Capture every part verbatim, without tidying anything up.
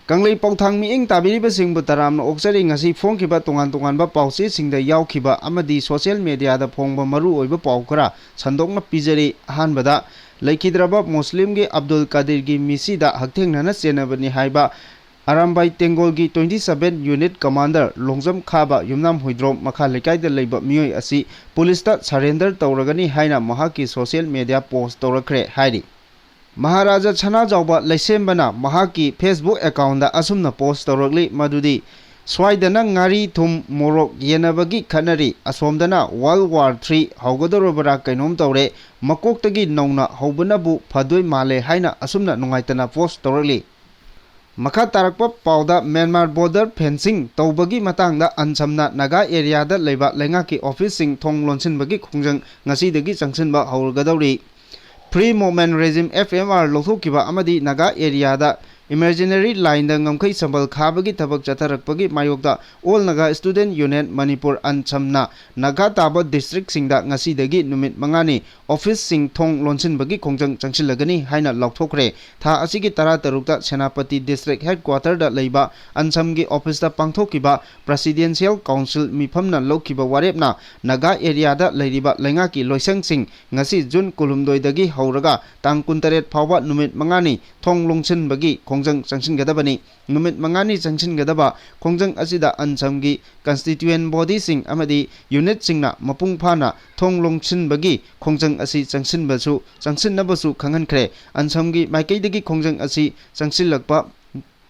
ꯀꯪꯂꯩ ꯄꯥꯎꯊꯥꯡ ꯃꯤꯠꯌꯦꯡ ꯇꯥꯕꯤꯔꯤꯕꯁꯤꯡꯕꯨ ꯇꯔꯥꯝꯅ ꯑꯣꯛꯆꯔꯤ꯫ ꯉꯁꯤ ꯐꯣꯡꯈꯤꯕ ꯇꯣꯉꯥꯟ ꯇꯣꯉꯥꯟꯕ ꯄꯥꯎꯆꯦꯁꯤꯡꯗ ꯌꯥꯎꯈꯤꯕ ꯑꯃꯗꯤ social media ꯗ ꯐꯣꯡꯕ ꯃꯔꯨ ꯑꯣꯏꯕ ꯄꯥꯎ ꯈꯔ ꯁꯟꯗꯣꯛꯅ ꯄꯤꯖꯔꯤ꯫ ꯑꯍꯥꯟꯕꯗ, ꯂꯩꯈꯤꯗ꯭ꯔꯕ ꯃꯨꯁꯂꯤꯝꯒꯤ ꯑꯕꯗꯨꯜ ꯀꯥꯗꯤꯔꯒꯤ ꯃꯤꯁꯤꯗ ꯍꯛꯊꯦꯡꯅꯅ ꯆꯦꯟꯅꯕꯅꯤ ꯍꯥꯏꯕ Arambai ꯇꯦꯡꯒꯣꯜꯒꯤ twenty seven unit commander Longjam ꯈꯥꯕ ꯌꯨꯝꯅꯥꯝ ꯍꯨꯏꯗ꯭ꯔꯣꯝ ꯃꯈꯥ ꯂꯩꯀꯥꯏꯗ ꯂꯩꯕ ꯃꯤꯑꯣꯏ ꯑꯁꯤ ꯄꯨꯂꯤꯁꯇ surrender ꯇꯧꯔꯒꯅꯤ ꯍꯥꯏꯅ ꯃꯍꯥꯛꯀꯤ social media post ꯇꯧꯔꯛꯈ꯭ꯔꯦ ꯍꯥꯏꯔꯤ꯫ ꯃꯍꯥꯔꯥꯖꯥ ꯁꯅꯥꯖꯥꯎꯕ ꯂꯩꯁꯦꯝꯕꯅ ꯃꯍꯥꯛꯀꯤ Facebook account ꯗ ꯑꯁꯨꯝꯅ post ꯇꯧꯔꯛꯂꯤ, ꯃꯗꯨꯗꯤ, "ꯁ꯭ꯋꯥꯏꯗꯅ ꯉꯥꯔꯤ ꯊꯨꯝ ꯃꯣꯔꯣꯛ ꯌꯦꯟꯅꯕꯒꯤ ꯈꯠꯅꯔꯤ, ꯑꯁꯣꯝꯗꯅ World War three ꯍꯧꯒꯗꯧꯔꯕ꯭ꯔꯥ ꯀꯩꯅꯣꯝ ꯇꯧꯔꯦ, ꯃꯀꯣꯛꯇꯒꯤ ꯅꯧꯅ ꯍꯧꯕꯅꯕꯨ ꯐꯗꯣꯏ ꯃꯥꯜꯂꯦ" ꯍꯥꯏꯅ ꯑꯁꯨꯝꯅ ꯅꯨꯡꯉꯥꯏꯇꯅ post ꯇꯧꯔꯛꯂꯤ꯫ ꯃꯈꯥ ꯇꯥꯔꯛꯄ ꯄꯥꯎꯗ, ꯃ꯭ꯌꯥꯟꯃꯥꯔ border fencing ꯇꯧꯕꯒꯤ ꯃꯇꯥꯡꯗ ꯑꯟꯁꯝꯅ ꯅꯥꯒꯥ area ꯗ ꯂꯩꯕ ꯂꯩꯉꯥꯛꯀꯤ office ꯁꯤꯡ ꯊꯣꯡ ꯂꯣꯟꯁꯤꯟꯕꯒꯤ ꯈꯣꯡꯖꯪ ꯉꯁꯤꯗꯒꯤ ꯆꯪꯁꯤꯟꯕ ꯍꯧꯔꯒꯗꯧꯔꯤ꯫ Free Movement Regime, F M R, ꯂꯧꯊꯣꯛꯈꯤꯕ ꯑꯃꯗꯤ ꯅꯥꯒꯥ area ꯗ imaginary line ꯗ ꯉꯝꯈꯩ ꯁꯝꯕꯜ ꯈꯥꯕꯒꯤ ꯊꯕꯛ ꯆꯠꯊꯔꯛꯄꯒꯤ ꯃꯥꯌꯣꯛꯇ All Naga Student Union Manipur, ꯑꯟꯁꯝꯅ Naga ꯇꯥꯕ district ꯁꯤꯡꯗ ꯉꯁꯤꯗꯒꯤ ꯅꯨꯃꯤꯠ ꯃꯉꯥꯅꯤ office ꯁꯤꯡ ꯊꯣꯡ ꯂꯣꯟꯁꯤꯟꯕꯒꯤ ꯈꯣꯡꯖꯪ ꯆꯪꯁꯤꯜꯂꯒꯅꯤ ꯍꯥꯏꯅ ꯂꯥꯎꯊꯣꯛꯈ꯭ꯔꯦ꯫ ꯊꯥ ꯑꯁꯤꯒꯤ ꯇꯔꯥꯇꯔꯨꯛꯇ ꯁꯦꯅꯥꯄꯇꯤ district headquarter ꯗ ꯂꯩꯕ ꯑꯟꯁꯝꯒꯤ office ꯇ ꯄꯥꯡꯊꯣꯛꯈꯤꯕ Presidential Council ꯃꯤꯐꯝꯅ ꯂꯧꯈꯤꯕ ꯋꯥꯔꯦꯞꯅ ꯅꯥꯒꯥ area ꯗ ꯂꯩꯔꯤꯕ ꯂꯩꯉꯥꯛꯀꯤ ꯂꯣꯏꯁꯪꯁꯤꯡ ꯉꯁꯤ June ꯀꯨꯟꯍꯨꯝꯗꯣꯏꯗꯒꯤ ꯍꯧꯔꯒ ꯇꯥꯡ ꯀꯨꯟꯇꯔꯦꯠ ꯐꯥꯎꯕ ꯅꯨꯃꯤꯠ ꯃꯉꯥꯅꯤ ꯊꯣꯡ ꯂꯣꯟꯁꯤꯟꯕꯒꯤ ꯈꯣꯡꯖꯪ ꯆꯪꯁꯤꯟꯒꯗꯕꯅꯤ꯫ ꯅꯨꯃꯤꯠ ꯃꯉꯥꯅꯤ ꯆꯪꯁꯤꯟꯒꯗꯕ ꯈꯣꯡꯖꯪ ꯑꯁꯤꯗ ꯑꯟꯁꯝꯒꯤ constituent body ꯁꯤꯡ ꯑꯃꯗꯤ unit ꯁꯤꯡꯅ ꯃꯄꯨꯡ ꯐꯥꯅ ꯊꯣꯡ ꯂꯣꯟꯁꯤꯟꯕꯒꯤ ꯈꯣꯡꯖꯪ ꯑꯁꯤ ꯆꯪꯁꯤꯟꯕꯁꯨ, ꯆꯪꯁꯤꯟꯅꯕꯁꯨ ꯈꯪꯍꯟꯈ꯭ꯔꯦ꯫ ꯑꯟꯁꯝꯒꯤ ꯃꯥꯏꯀꯩꯗꯒꯤ ꯈꯣꯡꯖꯪ ꯑꯁꯤ ꯆꯪꯁꯤꯜꯂꯛꯄ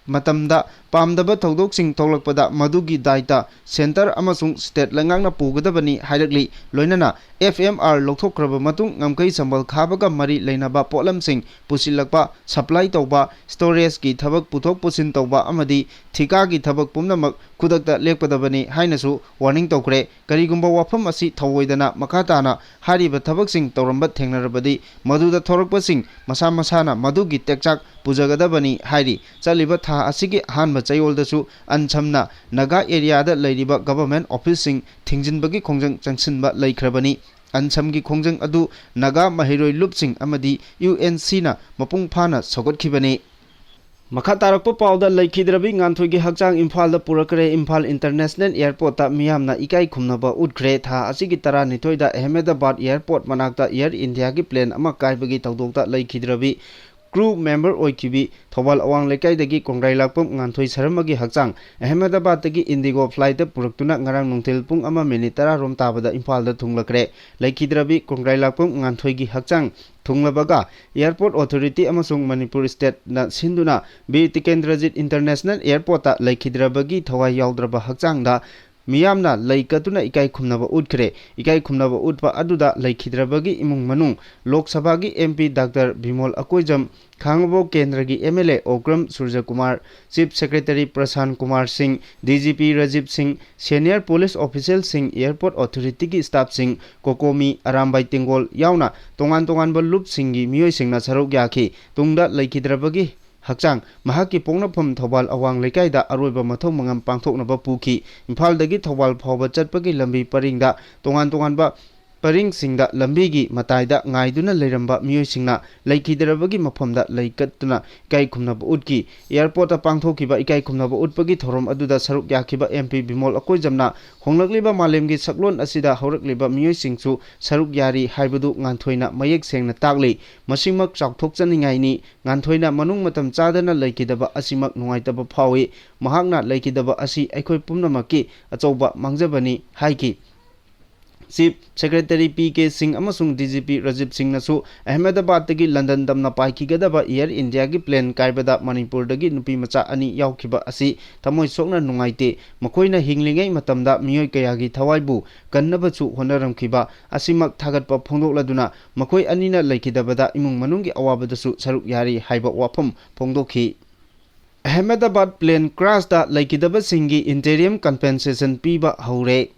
ꯃꯇꯝꯗ ꯄꯥꯝꯗꯕ ꯊꯧꯗꯣꯛꯁꯤꯡ ꯊꯣꯛꯂꯛꯄꯗ ꯃꯗꯨꯒꯤ ꯗꯥꯏꯇ centre ꯑꯃꯁꯨꯡ state ꯂꯩꯉꯥꯛꯅ ꯄꯨꯒꯗꯕꯅꯤ ꯍꯥꯏꯔꯛꯂꯤ꯫ ꯂꯣꯏꯅꯅ F M R ꯂꯧꯊꯣꯛꯈ꯭ꯔꯕ ꯃꯇꯨꯡ ꯉꯝꯈꯩ ꯁꯝꯕꯜ ꯈꯥꯕꯒ ꯃꯔꯤ ꯂꯩꯅꯕ ꯄꯣꯠꯂꯝꯁꯤꯡ ꯄꯨꯁꯤꯜꯂꯛꯄ, supply ꯇꯧꯕ, storage ꯀꯤ ꯊꯕꯛ ꯄꯨꯊꯣꯛ ꯄꯨꯁꯤꯟ ꯇꯧꯕ ꯑꯃꯗꯤ ꯊꯤꯀꯥꯒꯤ ꯊꯕꯛ ꯄꯨꯝꯅꯃꯛ ꯈꯨꯗꯛꯇ ꯂꯦꯞꯀꯗꯕꯅꯤ ꯍꯥꯏꯅꯁꯨ warning ꯇꯧꯈ꯭ꯔꯦ꯫ ꯀꯔꯤꯒꯨꯝꯕ ꯋꯥꯐꯝ ꯑꯁꯤ ꯊꯧꯑꯣꯏꯗꯅ ꯃꯈꯥ ꯇꯥꯅ ꯍꯥꯏꯔꯤꯕ ꯊꯕꯛꯁꯤꯡ ꯇꯧꯔꯝꯕ ꯊꯦꯡꯅꯔꯕꯗꯤ ꯃꯗꯨꯗ ꯊꯣꯔꯛꯄꯁꯤꯡ ꯃꯁꯥ ꯃꯁꯥꯅ ꯃꯗꯨꯒꯤ ꯇꯦꯛꯆꯥꯛ ꯄꯨꯖꯒꯗꯕꯅꯤ ꯍꯥꯏꯔꯤ꯫ ꯆꯠꯂꯤꯕ ꯊꯥ ꯑꯁꯤꯒꯤ ꯑꯍꯥꯟꯕ ꯆꯌꯣꯜꯗꯁꯨ ꯑꯟꯁꯝꯅ ꯅꯥꯒꯥ area ꯗ ꯂꯩꯔꯤꯕ government office ꯁꯤꯡ ꯊꯤꯡꯖꯤꯟꯕꯒꯤ ꯈꯣꯡꯖꯪ ꯆꯪꯁꯤꯟꯕ ꯂꯩꯈ꯭ꯔꯕꯅꯤ꯫ ꯑꯟꯁꯝꯒꯤ ꯈꯣꯡꯖꯪ ꯑꯗꯨ ꯅꯥꯒꯥ ꯃꯍꯩꯔꯣꯏ ꯂꯨꯞꯁꯤꯡ ꯑꯃꯗꯤ U N C ꯅ ꯃꯄꯨꯡ ꯐꯥꯅ ꯁꯧꯒꯠꯈꯤꯕꯅꯤ꯫ ꯃꯈꯥ ꯇꯥꯔꯛꯄ ꯄꯥꯎꯗ, ꯂꯩꯈꯤꯗ꯭ꯔꯕꯤ ꯉꯥꯟꯊꯣꯏꯒꯤ ꯍꯛꯆꯥꯡ ꯏꯝꯐꯥꯜꯗ ꯄꯨꯔꯛꯈ꯭ꯔꯦ꯫ ꯏꯝꯐꯥꯜ ꯏꯟꯇꯔꯅꯦꯁꯅꯦꯜ ꯑꯦꯌꯔꯄꯣꯔꯠꯇ ꯃꯤꯌꯥꯝꯅ ꯏꯀꯥꯏ ꯈꯨꯝꯅꯕ ꯎꯠꯈ꯭ꯔꯦ꯫ ꯊꯥ ꯑꯁꯤꯒꯤ ꯇꯔꯥꯅꯤꯊꯣꯏꯗ ꯑꯍꯃꯦꯗꯕꯥꯗ ꯑꯦꯌꯔꯄꯣꯔꯠ ꯃꯅꯥꯛꯇ ꯑꯦꯌꯔ ꯏꯟꯗꯤꯌꯥꯒꯤ ꯄ꯭ꯂꯦꯟ ꯑꯃ ꯀꯥꯏꯕꯒꯤ ꯊꯧꯗꯣꯛꯇ ꯂꯩꯈꯤꯗ꯭ꯔꯕꯤ ꯀ꯭ꯔꯨ ꯃꯦꯝꯕꯔ ꯑꯣꯏꯈꯤꯕꯤ ꯊꯧꯕꯥꯜ ꯑꯋꯥꯡ ꯂꯩꯀꯥꯏꯗꯒꯤ ꯀꯣꯡꯒ꯭ꯔꯥꯏꯂꯥꯛꯄꯝ ꯉꯥꯟꯊꯣꯏ ꯁꯔꯃꯒꯤ ꯍꯛꯆꯥꯡ ꯑꯍꯃꯦꯗꯕꯥꯗꯇꯒꯤ ꯏꯟꯗꯤꯒꯣ ꯐ꯭ꯂꯥꯏꯠꯇ ꯄꯨꯔꯛꯇꯨꯅ ꯉꯔꯥꯡ ꯅꯨꯡꯊꯤꯜ ꯄꯨꯡ ꯑꯃ ꯃꯤꯅꯤꯠ ꯇꯔꯥ ꯔꯣꯝ ꯇꯥꯕꯗ ꯏꯝꯐꯥꯜꯗ ꯊꯨꯡꯂꯈ꯭ꯔꯦ꯫ ꯂꯩꯈꯤꯗ꯭ꯔꯕꯤ ꯀꯣꯡꯒ꯭ꯔꯥꯏꯂꯥꯛꯄꯝ ꯉꯥꯟꯊꯣꯏꯒꯤ ꯍꯛꯆꯥꯡ ꯊꯨꯡꯂꯕꯒ ꯑꯦꯌꯔꯄꯣꯔꯠ ꯑꯣꯊꯣꯔꯤꯇꯤ ꯑꯃꯁꯨꯡ ꯃꯅꯤꯄꯨꯔ ꯁ꯭ꯇꯦꯠꯅ ꯁꯤꯟꯗꯨꯅ ꯕꯤꯔ ꯇꯤꯀꯦꯟꯗ꯭ꯔꯖꯤꯠ ꯏꯟꯇꯔꯅꯦꯁꯅꯦꯜ ꯑꯦꯌꯔꯄꯣꯔꯠꯇ ꯂꯩꯈꯤꯗ꯭ꯔꯕꯒꯤ ꯊꯋꯥꯏ ꯌꯥꯎꯗ꯭ꯔꯕ ꯍꯛꯆꯥꯡꯗ ꯃꯤꯌꯥꯝꯅ ꯂꯩ ꯀꯠꯇꯨꯅ ꯏꯀꯥꯏ ꯈꯨꯝꯅꯕ ꯎꯠꯈ꯭ꯔꯦ꯫ ꯏꯀꯥꯏ ꯈꯨꯝꯅꯕ ꯎꯠꯄ ꯑꯗꯨꯗ ꯂꯩꯈꯤꯗ꯭ꯔꯕꯒꯤ ꯏꯃꯨꯡ ꯃꯅꯨꯡ, ꯂꯣꯛ ꯁꯚꯥꯒꯤ M P doctor Bimol Akoijam, Khangabok ꯀꯦꯟꯗ꯭ꯔꯒꯤ M L A Okram Surajkumar, chief secretary Prashant Kumar Singh, D G P Rajiv Singh, senior police ꯑꯣꯐꯤꯁꯤꯌꯦꯜꯁꯤꯡ, ꯑꯦꯌꯔꯄꯣꯔꯠ ꯑꯣꯊꯣꯔꯤꯇꯤꯒꯤ ꯁ꯭ꯇꯥꯐꯁꯤꯡ, ꯀꯣꯀꯣꯃꯤ, ꯑꯔꯥꯝꯕꯥꯏ ꯇꯦꯡꯒꯣꯜ ꯌꯥꯎꯅ ꯇꯣꯉꯥꯟ ꯇꯣꯉꯥꯟꯕ ꯂꯨꯞꯁꯤꯡꯒꯤ ꯃꯤꯑꯣꯏꯁꯤꯡꯅ ꯁꯔꯨꯛ ꯌꯥꯈꯤ꯫ ꯇꯨꯡꯗ ꯂꯩꯈꯤꯗ꯭ꯔꯕꯒꯤ ꯍꯛꯆꯥꯡ ꯃꯍꯥꯛꯀꯤ ꯄꯣꯛꯅꯐꯝ ꯊꯧꯕꯥꯜ ꯑꯋꯥꯡ ꯂꯩꯀꯥꯏꯗ ꯑꯔꯣꯏꯕ ꯃꯊꯧ ꯃꯉꯝ ꯄꯥꯡꯊꯣꯛꯅꯕ ꯄꯨꯈꯤ꯫ ꯏꯝꯐꯥꯜꯗꯒꯤ ꯊꯧꯕꯥꯜ ꯐꯥꯎꯕ ꯆꯠꯄꯒꯤ ꯂꯝꯕꯤ ꯄꯔꯤꯡꯗ ꯇꯣꯉꯥꯟ ꯇꯣꯉꯥꯟꯕ ꯄꯔꯤꯡꯁꯤꯡꯗ ꯂꯝꯕꯤꯒꯤ ꯃꯇꯥꯏꯗ ꯉꯥꯏꯗꯨꯅ ꯂꯩꯔꯝꯕ ꯃꯤꯑꯣꯏꯁꯤꯡꯅ ꯂꯩꯈꯤꯗ꯭ꯔꯕꯒꯤ ꯃꯐꯝꯗ ꯂꯩ ꯀꯠꯇꯨꯅ ꯏꯀꯥꯏ ꯈꯨꯝꯅꯕ ꯎꯠꯈꯤ꯫ ꯑꯦꯌꯔꯄꯣꯔꯠꯇ ꯄꯥꯡꯊꯣꯛꯈꯤꯕ ꯏꯀꯥꯏ ꯈꯨꯝꯅꯕ ꯎꯠꯄꯒꯤ ꯊꯧꯔꯝ ꯑꯗꯨꯗ ꯁꯔꯨꯛ ꯌꯥꯈꯤꯕ ꯑꯦꯝ ꯄꯤ ꯕꯤꯃꯣꯜ ꯑꯀꯣꯏꯖꯝꯅ ꯍꯣꯡꯂꯛꯂꯤꯕ ꯃꯥꯂꯦꯝꯒꯤ ꯁꯛꯂꯣꯟ ꯑꯁꯤꯗ ꯍꯧꯔꯛꯂꯤꯕ ꯃꯤꯑꯣꯏꯁꯤꯡꯁꯨ ꯁꯔꯨꯛ ꯌꯥꯔꯤ ꯍꯥꯏꯕꯗꯨ ꯉꯥꯟꯊꯣꯏꯅ ꯃꯌꯦꯛ ꯁꯦꯡꯅ ꯇꯥꯛꯂꯤ꯫ ꯃꯁꯤꯃꯛ ꯆꯥꯎꯊꯣꯛꯆꯅꯤꯡꯉꯥꯏꯅꯤ꯫ ꯉꯥꯟꯊꯣꯏꯅ ꯃꯅꯨꯡ ꯃꯇꯝ ꯆꯥꯗꯅ ꯂꯩꯈꯤꯗꯕ ꯑꯁꯤꯃꯛ ꯅꯨꯡꯉꯥꯏꯇꯕ ꯐꯥꯎꯏ꯫ ꯃꯍꯥꯛꯅ ꯂꯩꯈꯤꯗꯕ ꯑꯁꯤ ꯑꯩꯈꯣꯏ ꯄꯨꯝꯅꯃꯛꯀꯤ ꯑꯆꯧꯕ ꯃꯥꯡꯖꯕꯅꯤ ꯍꯥꯏꯈꯤ꯫ ꯆꯤꯐ ꯁꯦꯀ꯭ꯔꯦꯇꯔꯤ ꯄꯤ ꯀꯦ ꯁꯤꯡ ꯑꯃꯁꯨꯡ ꯗꯤ ꯖꯤ ꯄꯤ ꯔꯥꯖꯤꯕ ꯁꯤꯡꯅꯁꯨ ꯑꯍꯃꯦꯗꯕꯥꯗꯇꯒꯤ ꯂꯟꯗꯟ ꯇꯝꯅ ꯄꯥꯏꯈꯤꯒꯗꯕ ꯑꯦꯌꯔ ꯏꯟꯗꯤꯌꯥꯒꯤ ꯄ꯭ꯂꯦꯟ ꯀꯥꯏꯕꯗ ꯃꯅꯤꯄꯨꯔꯗꯒꯤ ꯅꯨꯄꯤ ꯃꯆꯥ ꯑꯅꯤ ꯌꯥꯎꯈꯤꯕ ꯑꯁꯤ ꯊꯃꯣꯏ ꯁꯣꯛꯅ ꯅꯨꯡꯉꯥꯏꯇꯦ꯫ ꯃꯈꯣꯏꯅ ꯍꯤꯡꯂꯤꯉꯩ ꯃꯇꯝꯗ ꯃꯤꯑꯣꯏ ꯀꯌꯥꯒꯤ ꯊꯋꯥꯏꯕꯨ ꯀꯟꯅꯕꯁꯨ ꯍꯣꯠꯅꯔꯝꯈꯤꯕ ꯑꯁꯤꯃꯛ ꯊꯥꯒꯠꯄ ꯐꯣꯡꯗꯣꯛꯂꯗꯨꯅ ꯃꯈꯣꯏ ꯑꯅꯤꯅ ꯂꯩꯈꯤꯗꯕꯗ ꯏꯃꯨꯡ ꯃꯅꯨꯡꯒꯤ ꯑꯋꯥꯕꯗꯁꯨ ꯁꯔꯨꯛ ꯌꯥꯔꯤ ꯍꯥꯏꯕ ꯋꯥꯐꯝ ꯐꯣꯡꯗꯣꯛꯈꯤ꯫ ꯑꯍꯃꯦꯗꯕꯥꯗ ꯄ꯭ꯂꯦꯟ ꯀ꯭ꯔꯥꯁꯇ ꯂꯩꯈꯤꯗꯕꯁꯤꯡꯒꯤ ꯏꯟꯇꯦꯔꯤꯌꯝ ꯀꯝꯄꯦꯟꯁꯦꯁꯟ ꯄꯤꯕ ꯍꯧꯔꯦ꯫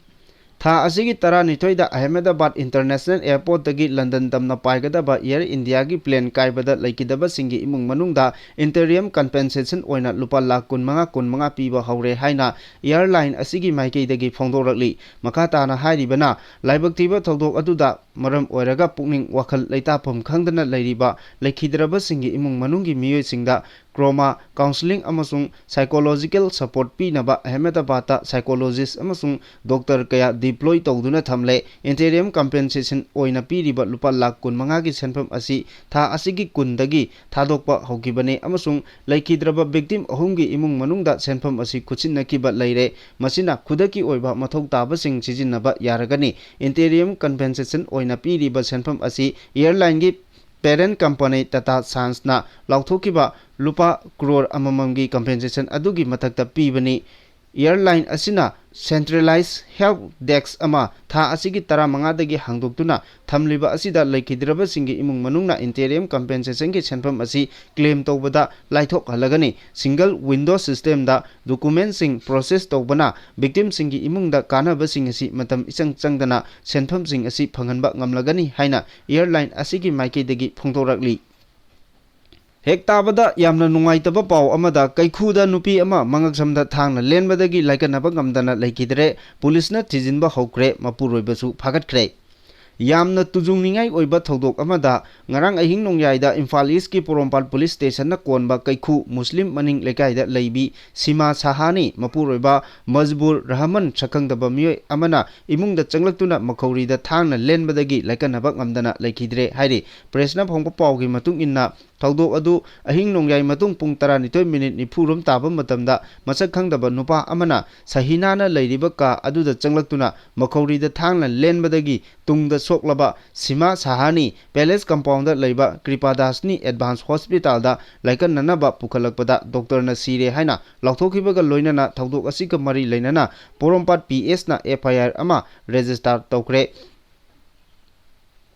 ꯊꯥ ꯑꯁꯤꯒꯤ ꯇꯔꯥꯅꯤꯊꯣꯏꯗ ꯑꯍꯃꯦꯗꯕꯥꯗ ꯏꯟꯇꯔꯅꯦꯁꯅꯦꯜ ꯑꯦꯌꯔꯄꯣꯔꯠꯇꯒꯤ ꯂꯟꯗꯟ ꯇꯝꯅ ꯄꯥꯏꯒꯗꯕ ꯑꯦꯌꯔ ꯏꯟꯗꯤꯌꯥꯒꯤ ꯄ꯭ꯂꯦꯟ ꯀꯥꯏꯕꯗ ꯂꯩꯈꯤꯗꯕꯁꯤꯡꯒꯤ ꯏꯃꯨꯡ ꯃꯅꯨꯡꯗ ꯏꯟꯇꯔꯤꯌꯝ ꯀꯝꯄꯦꯟꯁꯦꯁꯟ ꯑꯣꯏꯅ ꯂꯨꯄꯥ ꯂꯥꯈ ꯀꯨꯟꯃꯉꯥ, ꯀꯨꯟꯃꯉꯥ ꯄꯤꯕ ꯍꯧꯔꯦ ꯍꯥꯏꯅ ꯑꯦꯌꯔꯂꯥꯏꯟ ꯑꯁꯤꯒꯤ ꯃꯥꯏꯀꯩꯗꯒꯤ ꯐꯣꯡꯗꯣꯔꯛꯂꯤ꯫ ꯃꯈꯥ ꯇꯥꯅ ꯍꯥꯏꯔꯤꯕꯅ, ꯂꯥꯏꯕꯛ ꯊꯤꯕ ꯊꯧꯗꯣꯛ ꯑꯗꯨꯗ ꯃꯔꯝ ꯑꯣꯏꯔꯒ ꯄꯨꯛꯅꯤꯡ ꯋꯥꯈꯜ ꯂꯩꯇꯥꯐꯝ ꯈꯪꯗꯅ ꯂꯩꯔꯤꯕ ꯂꯩꯈꯤꯗ꯭ꯔꯕꯁꯤꯡꯒꯤ ꯏꯃꯨꯡ ꯃꯅꯨꯡꯒꯤ ꯃꯤꯑꯣꯏꯁꯤꯡꯗ trauma counselling ꯑꯃꯁꯨꯡ psychological support ꯄꯤꯅꯕ ꯑꯍꯃꯦꯗꯕꯥꯗꯇ psychologist ꯑꯃꯁꯨꯡ doctor ꯀꯌꯥ deploy ꯇꯧꯗꯨꯅ ꯊꯝꯂꯦ꯫ Interim compensation ꯑꯣꯏꯅ ꯄꯤꯔꯤꯕ ꯂꯨꯄꯥ ꯂꯥꯈ ꯀꯨꯟꯃꯉꯥꯒꯤ ꯁꯦꯟꯐꯝ ꯑꯁꯤ ꯊꯥ ꯑꯁꯤꯒꯤ ꯀꯨꯟꯗꯒꯤ ꯊꯥꯗꯣꯛꯄ ꯍꯧꯈꯤꯕꯅꯤ ꯑꯃꯁꯨꯡ ꯂꯩꯈꯤꯗ꯭ꯔꯕ victim ꯑꯍꯨꯝꯒꯤ ꯏꯃꯨꯡ ꯃꯅꯨꯡꯗ ꯁꯦꯟꯐꯝ ꯑꯁꯤ ꯈꯨꯠꯁꯤꯟꯅꯈꯤꯕ ꯂꯩꯔꯦ꯫ ꯃꯁꯤꯅ ꯈꯨꯗꯛꯀꯤ ꯑꯣꯏꯕ ꯃꯊꯧ ꯇꯥꯕꯁꯤꯡ ꯁꯤꯖꯤꯟꯅꯕ ꯌꯥꯔꯒꯅꯤ꯫ Interim compensation ꯑꯣꯏꯅ ꯄꯤꯔꯤꯕ ꯁꯦꯟꯐꯝ ꯑꯁꯤ airlineꯒꯤ parent company Tata Sonsꯅ ꯂꯥꯎꯊꯣꯛꯈꯤꯕ ꯂꯨꯄꯥ ꯀ꯭ꯔꯣꯔ ꯑꯃꯃꯝꯒꯤ compensation ꯑꯗꯨꯒꯤ ꯃꯊꯛꯇ ꯄꯤꯕꯅꯤ꯫ Airline ꯑꯁꯤꯅ centralized help desk ꯑꯃ ꯊꯥ ꯑꯁꯤꯒꯤ ꯇꯔꯥꯃꯉꯥꯗꯒꯤ ꯍꯥꯡꯗꯣꯛꯇꯨꯅ ꯊꯝꯂꯤꯕ ꯑꯁꯤꯗ ꯂꯩꯈꯤꯗ꯭ꯔꯕꯁꯤꯡꯒꯤ ꯏꯃꯨꯡ ꯃꯅꯨꯡꯅ interim compensationꯒꯤ ꯁꯦꯟꯐꯝ ꯑꯁꯤ claim ꯇꯧꯕꯗ ꯂꯥꯏꯊꯣꯛꯍꯜꯂꯒꯅꯤ꯫ Single window systemꯗ documentꯁꯤꯡ process ꯇꯧꯕꯅ victimꯁꯤꯡꯒꯤ ꯏꯃꯨꯡꯗ ꯀꯥꯟꯅꯕꯁꯤꯡ ꯑꯁꯤ ꯃꯇꯝ ꯏꯆꯪ ꯆꯪꯗꯅ ꯁꯦꯟꯐꯝꯁꯤꯡ ꯑꯁꯤ ꯐꯪꯍꯟꯕ ꯉꯝꯂꯒꯅꯤ ꯍꯥꯏꯅ airline ꯑꯁꯤꯒꯤ ꯃꯥꯏꯀꯩꯗꯒꯤ ꯐꯣꯡꯗꯣꯔꯛꯂꯤ꯫ ꯍꯦꯛ ꯇꯥꯕꯗ ꯌꯥꯝꯅ ꯅꯨꯡꯉꯥꯏꯇꯕ ꯄꯥꯎ ꯑꯃꯗ, ꯀꯩꯈꯨꯗ ꯅꯨꯄꯤ ꯑꯃ ꯃꯉꯛꯁꯝꯗ ꯊꯥꯡꯅ ꯂꯦꯟꯕꯗꯒꯤ ꯂꯥꯏꯀꯠꯅꯕ ꯉꯝꯗꯅ ꯂꯩꯈꯤꯗ꯭ꯔꯦ꯫ ꯄꯨꯂꯤꯁꯅ ꯊꯤꯖꯤꯟꯕ ꯍꯧꯈ꯭ꯔꯦ, ꯃꯄꯨꯔꯣꯏꯕꯁꯨ ꯐꯥꯒꯠꯈ꯭ꯔꯦ꯫ ꯌꯥꯝꯅ ꯇꯨꯖꯨꯡꯅꯤꯡꯉꯥꯏ ꯑꯣꯏꯕ ꯊꯧꯗꯣꯛ ꯑꯃꯗ, ꯉꯔꯥꯡ ꯑꯍꯤꯡ ꯅꯣꯡꯌꯥꯏꯗ ꯏꯝꯐꯥꯜ ꯏꯁꯀꯤ ꯄꯣꯔꯣꯝꯄꯥꯠ ꯄꯨꯂꯤꯁ ꯁ꯭ꯇꯦꯁꯟꯅ ꯀꯣꯟꯕ ꯀꯩꯈꯨ ꯃꯨꯁꯂꯤꯝ ꯃꯅꯤꯡ ꯂꯩꯀꯥꯏꯗ ꯂꯩꯕꯤ ꯁꯤꯃꯥ ꯁꯍꯥꯅꯤ, ꯃꯄꯨꯔꯣꯏꯕ ꯃꯖꯕꯨꯔ ꯔꯍꯃꯟ ꯁꯛꯈꯪꯗꯕ ꯃꯤꯑꯣꯏ ꯑꯃꯅ ꯏꯃꯨꯡꯗ ꯆꯪꯂꯛꯇꯨꯅ ꯃꯈꯧꯔꯤꯗ ꯊꯥꯡꯅ ꯂꯦꯟꯕꯗꯒꯤ ꯂꯥꯏꯀꯠꯅꯕ ꯉꯝꯗꯅ ꯂꯩꯈꯤꯗ꯭ꯔꯦ ꯍꯥꯏꯔꯤ꯫ ꯄ꯭ꯔꯦꯁꯅ ꯐꯣꯡꯕ ꯄꯥꯎꯒꯤ ꯃꯇꯨꯡ ꯏꯟꯅ, ꯊꯧꯗꯣꯛ ꯑꯗꯨ ꯑꯍꯤꯡ ꯅꯣꯡꯌꯥꯏ ꯃꯇꯨꯡ ꯄꯨꯡ ꯇꯔꯥꯅꯤꯊꯣꯏ ꯃꯤꯅꯤꯠ ꯅꯤꯐꯨ ꯔꯣꯝ ꯇꯥꯕ ꯃꯇꯝꯗ ꯃꯁꯛ ꯈꯪꯗꯕ ꯅꯨꯄꯥ ꯑꯃꯅ ꯁꯍꯤꯅꯥꯅ ꯂꯩꯔꯤꯕ ꯀꯥ ꯑꯗꯨꯗ ꯆꯪꯂꯛꯇꯨꯅ ꯃꯈꯧꯔꯤꯗ ꯊꯥꯡꯅ ꯂꯦꯟꯕꯗꯒꯤ ꯇꯨꯡꯗ ꯁꯣꯛꯂꯕ ꯁꯤꯃꯥ ꯁꯍꯥꯅꯤ ꯄꯦꯂꯦꯁ ꯀꯝꯄꯥꯎꯟꯗ ꯂꯩꯕ ꯀ꯭ꯔꯤꯄꯥꯗꯥꯁꯅꯤ ꯑꯦꯗꯚꯥꯟꯁ ꯍꯣꯁꯄꯤꯇꯥꯜꯗ ꯂꯥꯏꯀꯠꯅꯅꯕ ꯄꯨꯈꯠꯂꯛꯄꯗ ꯗꯣꯛꯇꯔꯅ ꯁꯤꯔꯦ ꯍꯥꯏꯅ ꯂꯥꯎꯊꯣꯛꯈꯤꯕꯒ ꯂꯣꯏꯅꯅ ꯊꯧꯗꯣꯛ ꯑꯁꯤꯒ ꯃꯔꯤ ꯂꯩꯅꯅ ꯄꯣꯔꯣꯝꯄꯥꯠ ꯄꯤ ꯑꯦꯁꯅ ꯑꯦꯐ ꯑꯥꯏ ꯑꯥꯔ ꯑꯃ ꯔꯦꯖꯤꯁꯇꯥꯔ ꯇꯧꯈ꯭ꯔꯦ꯫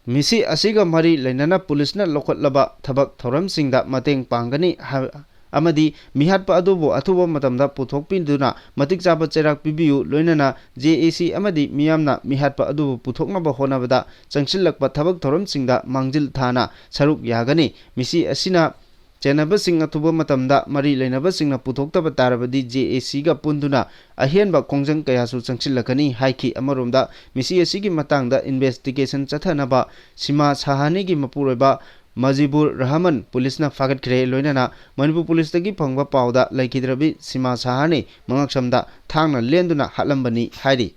ꯃꯤꯁꯤ ꯑꯁꯤꯒ ꯃꯔꯤ ꯂꯩꯅꯅ ꯄꯨꯂꯤꯁꯅ ꯂꯧꯈꯠꯂꯕ ꯊꯕꯛ ꯊꯧꯔꯝꯁꯤꯡꯗ ꯃꯇꯦꯡ ꯄꯥꯡꯒꯅꯤ ꯍꯥꯏ-, ꯑꯃꯗꯤ ꯃꯤꯍꯥꯠꯄ ꯑꯗꯨꯕꯨ ꯑꯊꯨꯕ ꯃꯇꯝꯗ ꯄꯨꯊꯣꯛꯄꯤꯗꯨꯅ ꯃꯇꯤꯛ ꯆꯥꯕ ꯆꯩꯔꯥꯛ ꯄꯤꯕꯤꯌꯨ, ꯂꯣꯏꯅꯅ ꯖꯦ ꯑꯦ ꯁꯤ ꯑꯃꯗꯤ ꯃꯤꯌꯥꯝꯅ ꯃꯤꯍꯥꯠꯄ ꯑꯗꯨꯕꯨ ꯄꯨꯊꯣꯛꯅꯕ ꯍꯣꯠꯅꯕꯗ ꯆꯪꯁꯤꯜꯂꯛꯄ ꯊꯕꯛ ꯊꯧꯔꯝꯁꯤꯡꯗ ꯃꯥꯡꯖꯤꯜ ꯊꯥꯅ ꯁꯔꯨꯛ ꯌꯥꯒꯅꯤ꯫ ꯃꯤꯁꯤ ꯑꯁꯤꯅ ꯆꯦꯟꯅꯕꯁꯤꯡ ꯑꯊꯨꯕ ꯃꯇꯝꯗ ꯃꯔꯤ ꯂꯩꯅꯕꯁꯤꯡꯅ ꯄꯨꯊꯣꯛꯇꯕ ꯇꯥꯔꯕꯗꯤ, ꯖꯦ ꯑꯦ ꯁꯤꯒ ꯄꯨꯟꯗꯨꯅ ꯑꯍꯦꯟꯕ ꯈꯣꯡꯖꯪ ꯀꯌꯥꯁꯨ ꯆꯪꯁꯤꯜꯂꯛꯀꯅꯤ ꯍꯥꯏꯈꯤ꯫ ꯑꯃꯔꯣꯝꯗ, ꯃꯤꯁꯤ ꯑꯁꯤꯒꯤ ꯃꯇꯥꯡꯗ ꯏꯟꯚꯦꯁꯇꯤꯒꯦꯁꯟ ꯆꯠꯊꯅꯕ ꯁꯤꯃꯥ ꯁꯍꯥꯅꯤꯒꯤ ꯃꯄꯨꯔꯣꯏꯕ ꯃꯖꯤꯕꯨꯔ ꯔꯍꯃꯟ ꯄꯨꯂꯤꯁꯅ ꯐꯥꯒꯠꯈ꯭ꯔꯦ꯫ ꯂꯣꯏꯅꯅ ꯃꯅꯤꯄꯨꯔ ꯄꯨꯂꯤꯁꯇꯒꯤ ꯐꯪꯕ ꯄꯥꯎꯗ, ꯂꯩꯈꯤꯗ꯭ꯔꯕꯤ ꯁꯤꯃꯥ ꯁꯍꯥꯅꯤ ꯃꯉꯛꯁꯝꯗ ꯊꯥꯡꯅ ꯂꯦꯟꯗꯨꯅ ꯍꯥꯠꯂꯝꯕꯅꯤ ꯍꯥꯏꯔꯤ꯫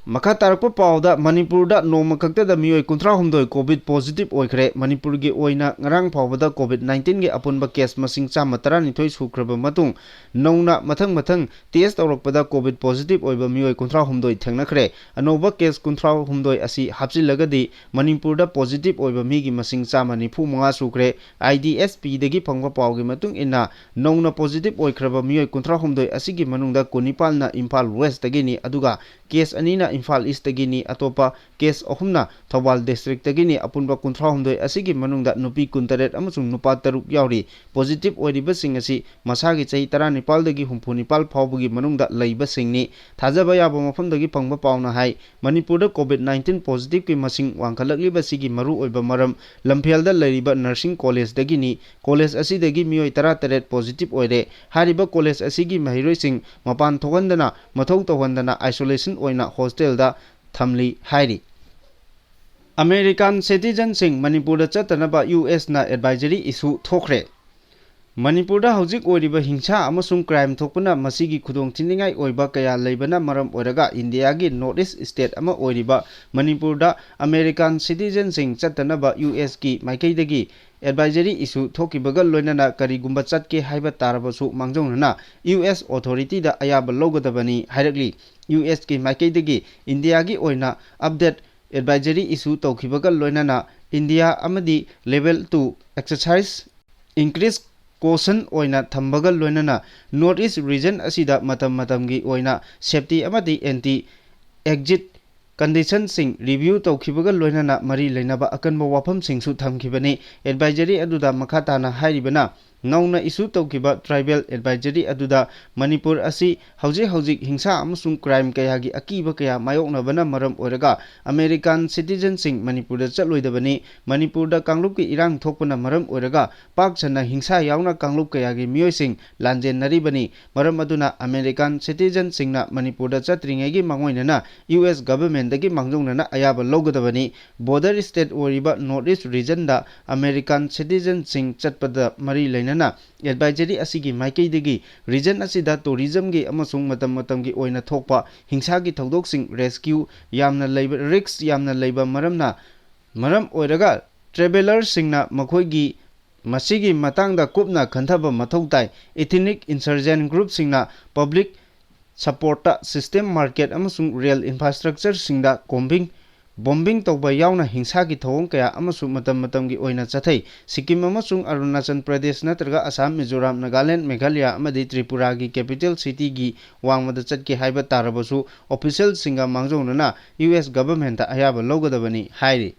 ꯃꯈꯥ ꯇꯥꯔꯛꯄ ꯄꯥꯎꯗ, ꯃꯅꯤꯄꯨꯔꯗ ꯅꯣꯡꯃ ꯈꯛꯇꯗ ꯃꯤꯑꯣꯏ ꯀꯨꯟꯊ꯭ꯔꯥ ꯍꯨꯝꯗꯣꯏ ꯀꯣꯚꯤꯗ ꯄꯣꯖꯤꯇꯤꯚ ꯑꯣꯏꯈ꯭ꯔꯦ꯫ ꯃꯅꯤꯄꯨꯔꯒꯤ ꯑꯣꯏꯅ ꯉꯔꯥꯡ ꯐꯥꯎꯕꯗ ꯀꯣꯚꯤꯗ ꯅꯥꯏꯟꯇꯤꯟꯒꯤ ꯑꯄꯨꯟꯕ ꯀꯦꯁ ꯃꯁꯤꯡ ꯆꯥꯝꯃ ꯇꯔꯥꯅꯤꯊꯣꯏ ꯁꯨꯈ꯭ꯔꯕ ꯃꯇꯨꯡ, ꯅꯧꯅ ꯃꯊꯪ ꯃꯊꯪ ꯇꯦꯁ ꯇꯧꯔꯛꯄꯗ ꯀꯣꯚꯤꯗ ꯄꯣꯖꯤꯇꯤꯚ ꯑꯣꯏꯕ ꯃꯤꯑꯣꯏ ꯀꯨꯟꯊ꯭ꯔꯥ ꯍꯨꯝꯗꯣꯏ ꯊꯦꯡꯅꯈ꯭ꯔꯦ꯫ ꯑꯅꯧꯕ ꯀꯦꯁ ꯀꯨꯟꯊ꯭ꯔꯥ ꯍꯨꯝꯗꯣꯏ ꯑꯁꯤ ꯍꯥꯞꯆꯤꯜꯂꯒꯗꯤ, ꯃꯅꯤꯄꯨꯔꯗ ꯄꯣꯖꯤꯇꯤꯚ ꯑꯣꯏꯕ ꯃꯤꯒꯤ ꯃꯁꯤꯡ ꯆꯥꯝꯃ ꯅꯤꯐꯨ ꯃꯉꯥ ꯁꯨꯈ꯭ꯔꯦ꯫ ꯑꯥꯏ ꯗꯤ ꯑꯦꯁ ꯄꯤꯗꯒꯤ ꯐꯪꯕ ꯄꯥꯎꯒꯤ ꯃꯇꯨꯡ ꯏꯟꯅ, ꯅꯧꯅ ꯄꯣꯖꯤꯇꯤꯚ ꯑꯣꯏꯈ꯭ꯔꯕ ꯃꯤꯑꯣꯏ ꯀꯨꯟꯊ꯭ꯔꯥ ꯍꯨꯝꯗꯣꯏ ꯑꯁꯤꯒꯤ ꯃꯅꯨꯡꯗ ꯀꯨꯟꯅꯤꯄꯥꯜꯅ ꯏꯝꯐꯥꯜ ꯋꯦꯁꯇꯒꯤꯅꯤ, ꯑꯗꯨꯒ ꯀꯦꯁ ꯑꯅꯤꯅ ꯏꯝꯐꯥꯜ ꯏꯁꯇꯒꯤꯅꯤ, ꯑꯇꯣꯞꯄ ꯀꯦꯁ ꯑꯍꯨꯝꯅ ꯊꯧꯕꯥꯜ ꯗꯤꯁꯇ꯭ꯔꯤꯛꯇꯒꯤꯅꯤ꯫ ꯑꯄꯨꯟꯕ ꯀꯨꯟꯊ꯭ꯔꯥ ꯍꯨꯝꯗꯣꯏ ꯑꯁꯤꯒꯤ ꯃꯅꯨꯡꯗ ꯅꯨꯄꯤ ꯀꯨꯟꯇꯔꯦꯠ ꯑꯃꯁꯨꯡ ꯅꯨꯄꯥ ꯇꯔꯨꯛ ꯌꯥꯎꯔꯤ꯫ ꯄꯣꯖꯤꯇꯤꯚ ꯑꯣꯏꯔꯤꯕꯁꯤꯡ ꯑꯁꯤ ꯃꯁꯥꯒꯤ ꯆꯍꯤ ꯇꯔꯥꯅꯤꯄꯥꯜꯗꯒꯤ ꯍꯨꯝꯐꯨ ꯅꯤꯄꯥꯜ ꯐꯥꯎꯕꯒꯤ ꯃꯅꯨꯡꯗ ꯂꯩꯕꯁꯤꯡꯅꯤ꯫ ꯊꯥꯖꯕ ꯌꯥꯕ ꯃꯐꯝꯗꯒꯤ ꯐꯪꯕ ꯄꯥꯎꯅ ꯍꯥꯏ, ꯃꯅꯤꯄꯨꯔꯗ ꯀꯣꯚꯤꯗ ꯅꯥꯏꯟꯇꯤꯟ ꯄꯣꯖꯤꯇꯤꯚꯀꯤ ꯃꯁꯤꯡ ꯋꯥꯡꯈꯠꯂꯛꯂꯤꯕꯁꯤꯒꯤ ꯃꯔꯨꯑꯣꯏꯕ ꯃꯔꯝ ꯂꯝꯐꯦꯜꯗ ꯂꯩꯔꯤꯕ ꯅꯔꯁꯤꯡ ꯀꯣꯂꯦꯖꯇꯒꯤꯅꯤ꯫ ꯀꯣꯂꯦꯖ ꯑꯁꯤꯗꯒꯤ ꯃꯤꯑꯣꯏ ꯇꯔꯥꯇꯔꯦꯠ ꯄꯣꯖꯤꯇꯤꯚ ꯑꯣꯏꯔꯦ꯫ ꯍꯥꯏꯔꯤꯕ ꯀꯣꯂꯦꯖ ꯑꯁꯤꯒꯤ ꯃꯍꯩꯔꯣꯏꯁꯤꯡ ꯃꯄꯥꯟ ꯊꯣꯛꯍꯟꯗꯅ, ꯃꯊꯧ ꯇꯧꯍꯟꯗꯅ, ꯑꯥꯏꯁꯣꯂꯦꯁꯟ ꯑꯣꯏꯅ ꯍꯣꯁꯇꯦꯜꯗ ꯊꯝꯂꯤ ꯍꯥꯏꯔꯤ꯫ ꯑꯃꯦꯔꯤꯀꯥꯟ ꯁꯤꯇꯤꯖꯟꯁꯤꯡ ꯃꯅꯤꯄꯨꯔꯗ ꯆꯠꯇꯅꯕ ꯌꯨ ꯑꯦꯁꯅ ꯑꯦꯗꯚꯥꯏꯖꯔꯤ ꯏꯁꯨ ꯊꯣꯛꯈ꯭ꯔꯦ꯫ ꯃꯅꯤꯄꯨꯔꯗ ꯍꯧꯖꯤꯛ ꯑꯣꯏꯔꯤꯕ ꯍꯤꯡꯁꯥ ꯑꯃꯁꯨꯡ ꯀ꯭ꯔꯥꯏꯝ ꯊꯣꯛꯄꯅ ꯃꯁꯤꯒꯤ ꯈꯨꯗꯣꯡ ꯊꯤꯅꯤꯡꯉꯥꯏ ꯑꯣꯏꯕ ꯀꯌꯥ ꯂꯩꯕꯅ ꯃꯔꯝ ꯑꯣꯏꯔꯒ, ꯏꯟꯗꯤꯌꯥꯒꯤ ꯅꯣꯔꯠ ꯏꯁ ꯁ꯭ꯇꯦꯠ ꯑꯃ ꯑꯣꯏꯔꯤꯕ ꯃꯅꯤꯄꯨꯔꯗ ꯑꯃꯦꯔꯤꯀꯥꯟ ꯁꯤꯇꯤꯖꯟꯁꯤꯡ ꯆꯠꯇꯅꯕ ꯌꯨ ꯑꯦꯁꯀꯤ ꯃꯥꯏꯀꯩꯗꯒꯤ ꯑꯦꯗꯚꯥꯏꯖꯔꯤ ꯏꯁꯨ ꯊꯣꯛꯈꯤꯕꯒ ꯂꯣꯏꯅꯅ, ꯀꯔꯤꯒꯨꯝꯕ ꯆꯠꯀꯦ ꯍꯥꯏꯕ ꯇꯥꯔꯕꯁꯨ, ꯃꯥꯡꯖꯧꯅꯅ ꯌꯨ ꯑꯦꯁ ꯑꯣꯊꯣꯔꯤꯇꯤꯗ ꯑꯌꯥꯕ ꯂꯧꯒꯗꯕꯅꯤ ꯍꯥꯏꯔꯛꯂꯤ꯫ ꯌꯨ ꯑꯦꯁꯀꯤ ꯃꯥꯏꯀꯩꯗꯒꯤ ꯏꯟꯗꯤꯌꯥꯒꯤ ꯑꯣꯏꯅ ꯑꯞꯗꯦꯠ ꯑꯦꯗꯚꯥꯏꯖꯔꯤ ꯏꯁꯨ ꯇꯧꯈꯤꯕꯒ ꯂꯣꯏꯅꯅ, ꯏꯟꯗꯤꯌꯥ ꯑꯃꯗꯤ ꯂꯦꯚꯦꯜ ꯇꯨ ꯑꯦꯛꯁꯔꯁꯥꯏꯖ ꯏꯟꯀ꯭ꯔꯤꯖ ꯀꯣꯁꯟ ꯑꯣꯏꯅ ꯊꯝꯕꯒ ꯂꯣꯏꯅꯅ, ꯅꯣꯔꯠ ꯏꯁ ꯔꯤꯖꯟ ꯑꯁꯤꯗ ꯃꯇꯝ ꯃꯇꯝꯒꯤ ꯑꯣꯏꯅ ꯁꯦꯐꯇꯤ ꯑꯃꯗꯤ ꯑꯦꯟꯇꯤ ꯑꯦꯛꯖꯤꯠ ꯀꯟꯗꯤꯁꯟꯁꯤꯡ ꯔꯤꯚꯤꯌꯨ ꯇꯧꯈꯤꯕꯒ ꯂꯣꯏꯅꯅ ꯃꯔꯤ ꯂꯩꯅꯕ ꯑꯀꯟꯕ ꯋꯥꯐꯝꯁꯤꯡꯁꯨ ꯊꯝꯈꯤꯕꯅꯤ꯫ ꯑꯦꯗꯚꯥꯏꯖꯔꯤ ꯑꯗꯨꯗ ꯃꯈꯥ ꯇꯥꯅ ꯍꯥꯏꯔꯤꯕꯅ, ꯅꯧꯅ ꯏꯁꯨ ꯇꯧꯈꯤꯕ ꯇ꯭ꯔꯥꯏꯕꯦꯜ ꯑꯦꯗꯚꯥꯏꯖꯔꯤ ꯑꯗꯨꯗ ꯃꯅꯤꯄꯨꯔ ꯑꯁꯤ ꯍꯧꯖꯤꯛ ꯍꯧꯖꯤꯛ ꯍꯤꯡꯁꯥ ꯑꯃꯁꯨꯡ ꯀ꯭ꯔꯥꯏꯝ ꯀꯌꯥꯒꯤ ꯑꯀꯤꯕ ꯀꯌꯥ ꯃꯥꯌꯣꯛꯅꯕꯅ ꯃꯔꯝ ꯑꯣꯏꯔꯒ ꯑꯃꯦꯔꯤꯀꯥꯟ ꯁꯤꯇꯤꯖꯟꯁꯤꯡ ꯃꯅꯤꯄꯨꯔꯗ ꯆꯠꯂꯣꯏꯗꯕꯅꯤ, ꯃꯅꯤꯄꯨꯔꯗ ꯀꯥꯡꯂꯨꯞꯀꯤ ꯏꯔꯥꯡ ꯊꯣꯛꯄꯅ ꯃꯔꯝ ꯑꯣꯏꯔꯒ ꯄꯥꯛ ꯁꯟꯅ ꯍꯤꯡꯁꯥ ꯌꯥꯎꯅ ꯀꯥꯡꯂꯨꯞ ꯀꯌꯥꯒꯤ ꯃꯤꯑꯣꯏꯁꯤꯡ ꯂꯥꯟꯖꯦꯟꯅꯔꯤꯕꯅꯤ, ꯃꯔꯝ ꯑꯗꯨꯅ ꯑꯃꯦꯔꯤꯀꯥꯟ ꯁꯤꯇꯤꯖꯟꯁꯤꯡꯅ ꯃꯅꯤꯄꯨꯔꯗ ꯆꯠꯇ꯭ꯔꯤꯉꯩꯒꯤ ꯃꯥꯡꯑꯣꯏꯅꯅ ꯌꯨ ꯑꯦꯁ ꯒꯚꯔꯟꯃꯦꯟꯠꯇꯒꯤ ꯃꯥꯡꯖꯧꯅꯅ ꯑꯌꯥꯕ ꯂꯧꯒꯗꯕꯅꯤ꯫ ꯕꯣꯔꯗꯔ ꯁ꯭ꯇꯦꯠ ꯑꯣꯏꯔꯤꯕ ꯅꯣꯔꯠ ꯏꯁ꯭ꯠ ꯔꯤꯖꯟꯗ ꯑꯃꯦꯔꯤꯀꯥꯟ ꯁꯤꯇꯤꯖꯟꯁꯤꯡ ꯆꯠꯄꯗ ꯃꯔꯤ ꯂꯩꯅꯅ ꯑꯦꯗꯚꯥꯏꯖꯔꯤ ꯑꯁꯤꯒꯤ ꯃꯥꯏꯀꯩꯗꯒꯤ ꯔꯤꯖꯟ ꯑꯁꯤꯗ ꯇꯨꯔꯤꯖꯝꯒꯤ ꯑꯃꯁꯨꯡ ꯃꯇꯝ ꯃꯇꯝꯒꯤ ꯑꯣꯏꯅ ꯊꯣꯛꯄ ꯍꯤꯡꯁꯥꯒꯤ ꯊꯧꯗꯣꯛꯁꯤꯡ ꯔꯦꯁꯀ꯭ꯌꯨ ꯌꯥꯝꯅ ꯂꯩꯕ, ꯔꯤꯁ꯭ꯛ ꯌꯥꯝꯅ ꯂꯩꯕ ꯃꯔꯝꯅ, ꯃꯔꯝ ꯑꯣꯏꯔꯒ ꯇ꯭ꯔꯦꯚꯦꯂꯔꯁꯤꯡꯅ ꯃꯈꯣꯏꯒꯤ ꯃꯁꯤꯒꯤ ꯃꯇꯥꯡꯗ ꯀꯨꯞꯅ ꯈꯟꯊꯕ ꯃꯊꯧ ꯇꯥꯏ꯫ ꯏꯊꯤꯅꯤꯛ ꯏꯟꯁꯔꯖꯦꯟ ꯒ꯭ꯔꯨꯞꯁꯤꯡꯅ ꯄꯕ꯭ꯂꯤꯛ ꯁꯄꯣꯔꯠꯇ ꯁꯤꯁꯇꯦꯝ, ꯃꯥꯔꯀꯦꯠ ꯑꯃꯁꯨꯡ ꯔꯦꯜ ꯏꯟꯐ꯭ꯔꯥꯁ꯭ꯇ꯭ꯔꯛꯆꯔꯁꯤꯡꯗ ꯀꯣꯝꯕꯤꯡ, ꯕꯣꯝꯕꯤꯡ ꯇꯧꯕ ꯌꯥꯎꯅ ꯍꯤꯡꯁꯥꯒꯤ ꯊꯧꯑꯣꯡ ꯀꯌꯥ ꯑꯃꯁꯨ ꯃꯇꯝ ꯃꯇꯝꯒꯤ ꯑꯣꯏꯅ ꯆꯠꯊꯩ꯫ ꯁꯤꯛꯀꯤꯝ ꯑꯃꯁꯨꯡ ꯑꯔꯨꯅꯥꯆꯜ ꯄ꯭ꯔꯗꯦꯁ ꯅꯠꯇ꯭ꯔꯒ ꯑꯁꯥꯝ, ꯃꯤꯖꯣꯔꯥꯝ, ꯅꯥꯒꯥꯂꯦꯟꯗ, ꯃꯦꯘꯥꯂꯌꯥ ꯑꯃꯗꯤ ꯇ꯭ꯔꯤꯄꯨꯔꯥꯒꯤ ꯀꯦꯄꯤꯇꯦꯜ ꯁꯤꯇꯤꯒꯤ ꯋꯥꯡꯃꯗ ꯆꯠꯀꯦ ꯍꯥꯏꯕ ꯇꯥꯔꯕꯁꯨ ꯑꯣꯐꯤꯁꯤꯌꯦꯜꯁꯤꯡꯒ ꯃꯥꯡꯖꯧꯅꯅ ꯌꯨ ꯑꯦꯁ ꯒꯚꯔꯟꯃꯦꯟꯠꯇ ꯑꯌꯥꯕ ꯂꯧꯒꯗꯕꯅꯤ ꯍꯥꯏꯔꯤ꯫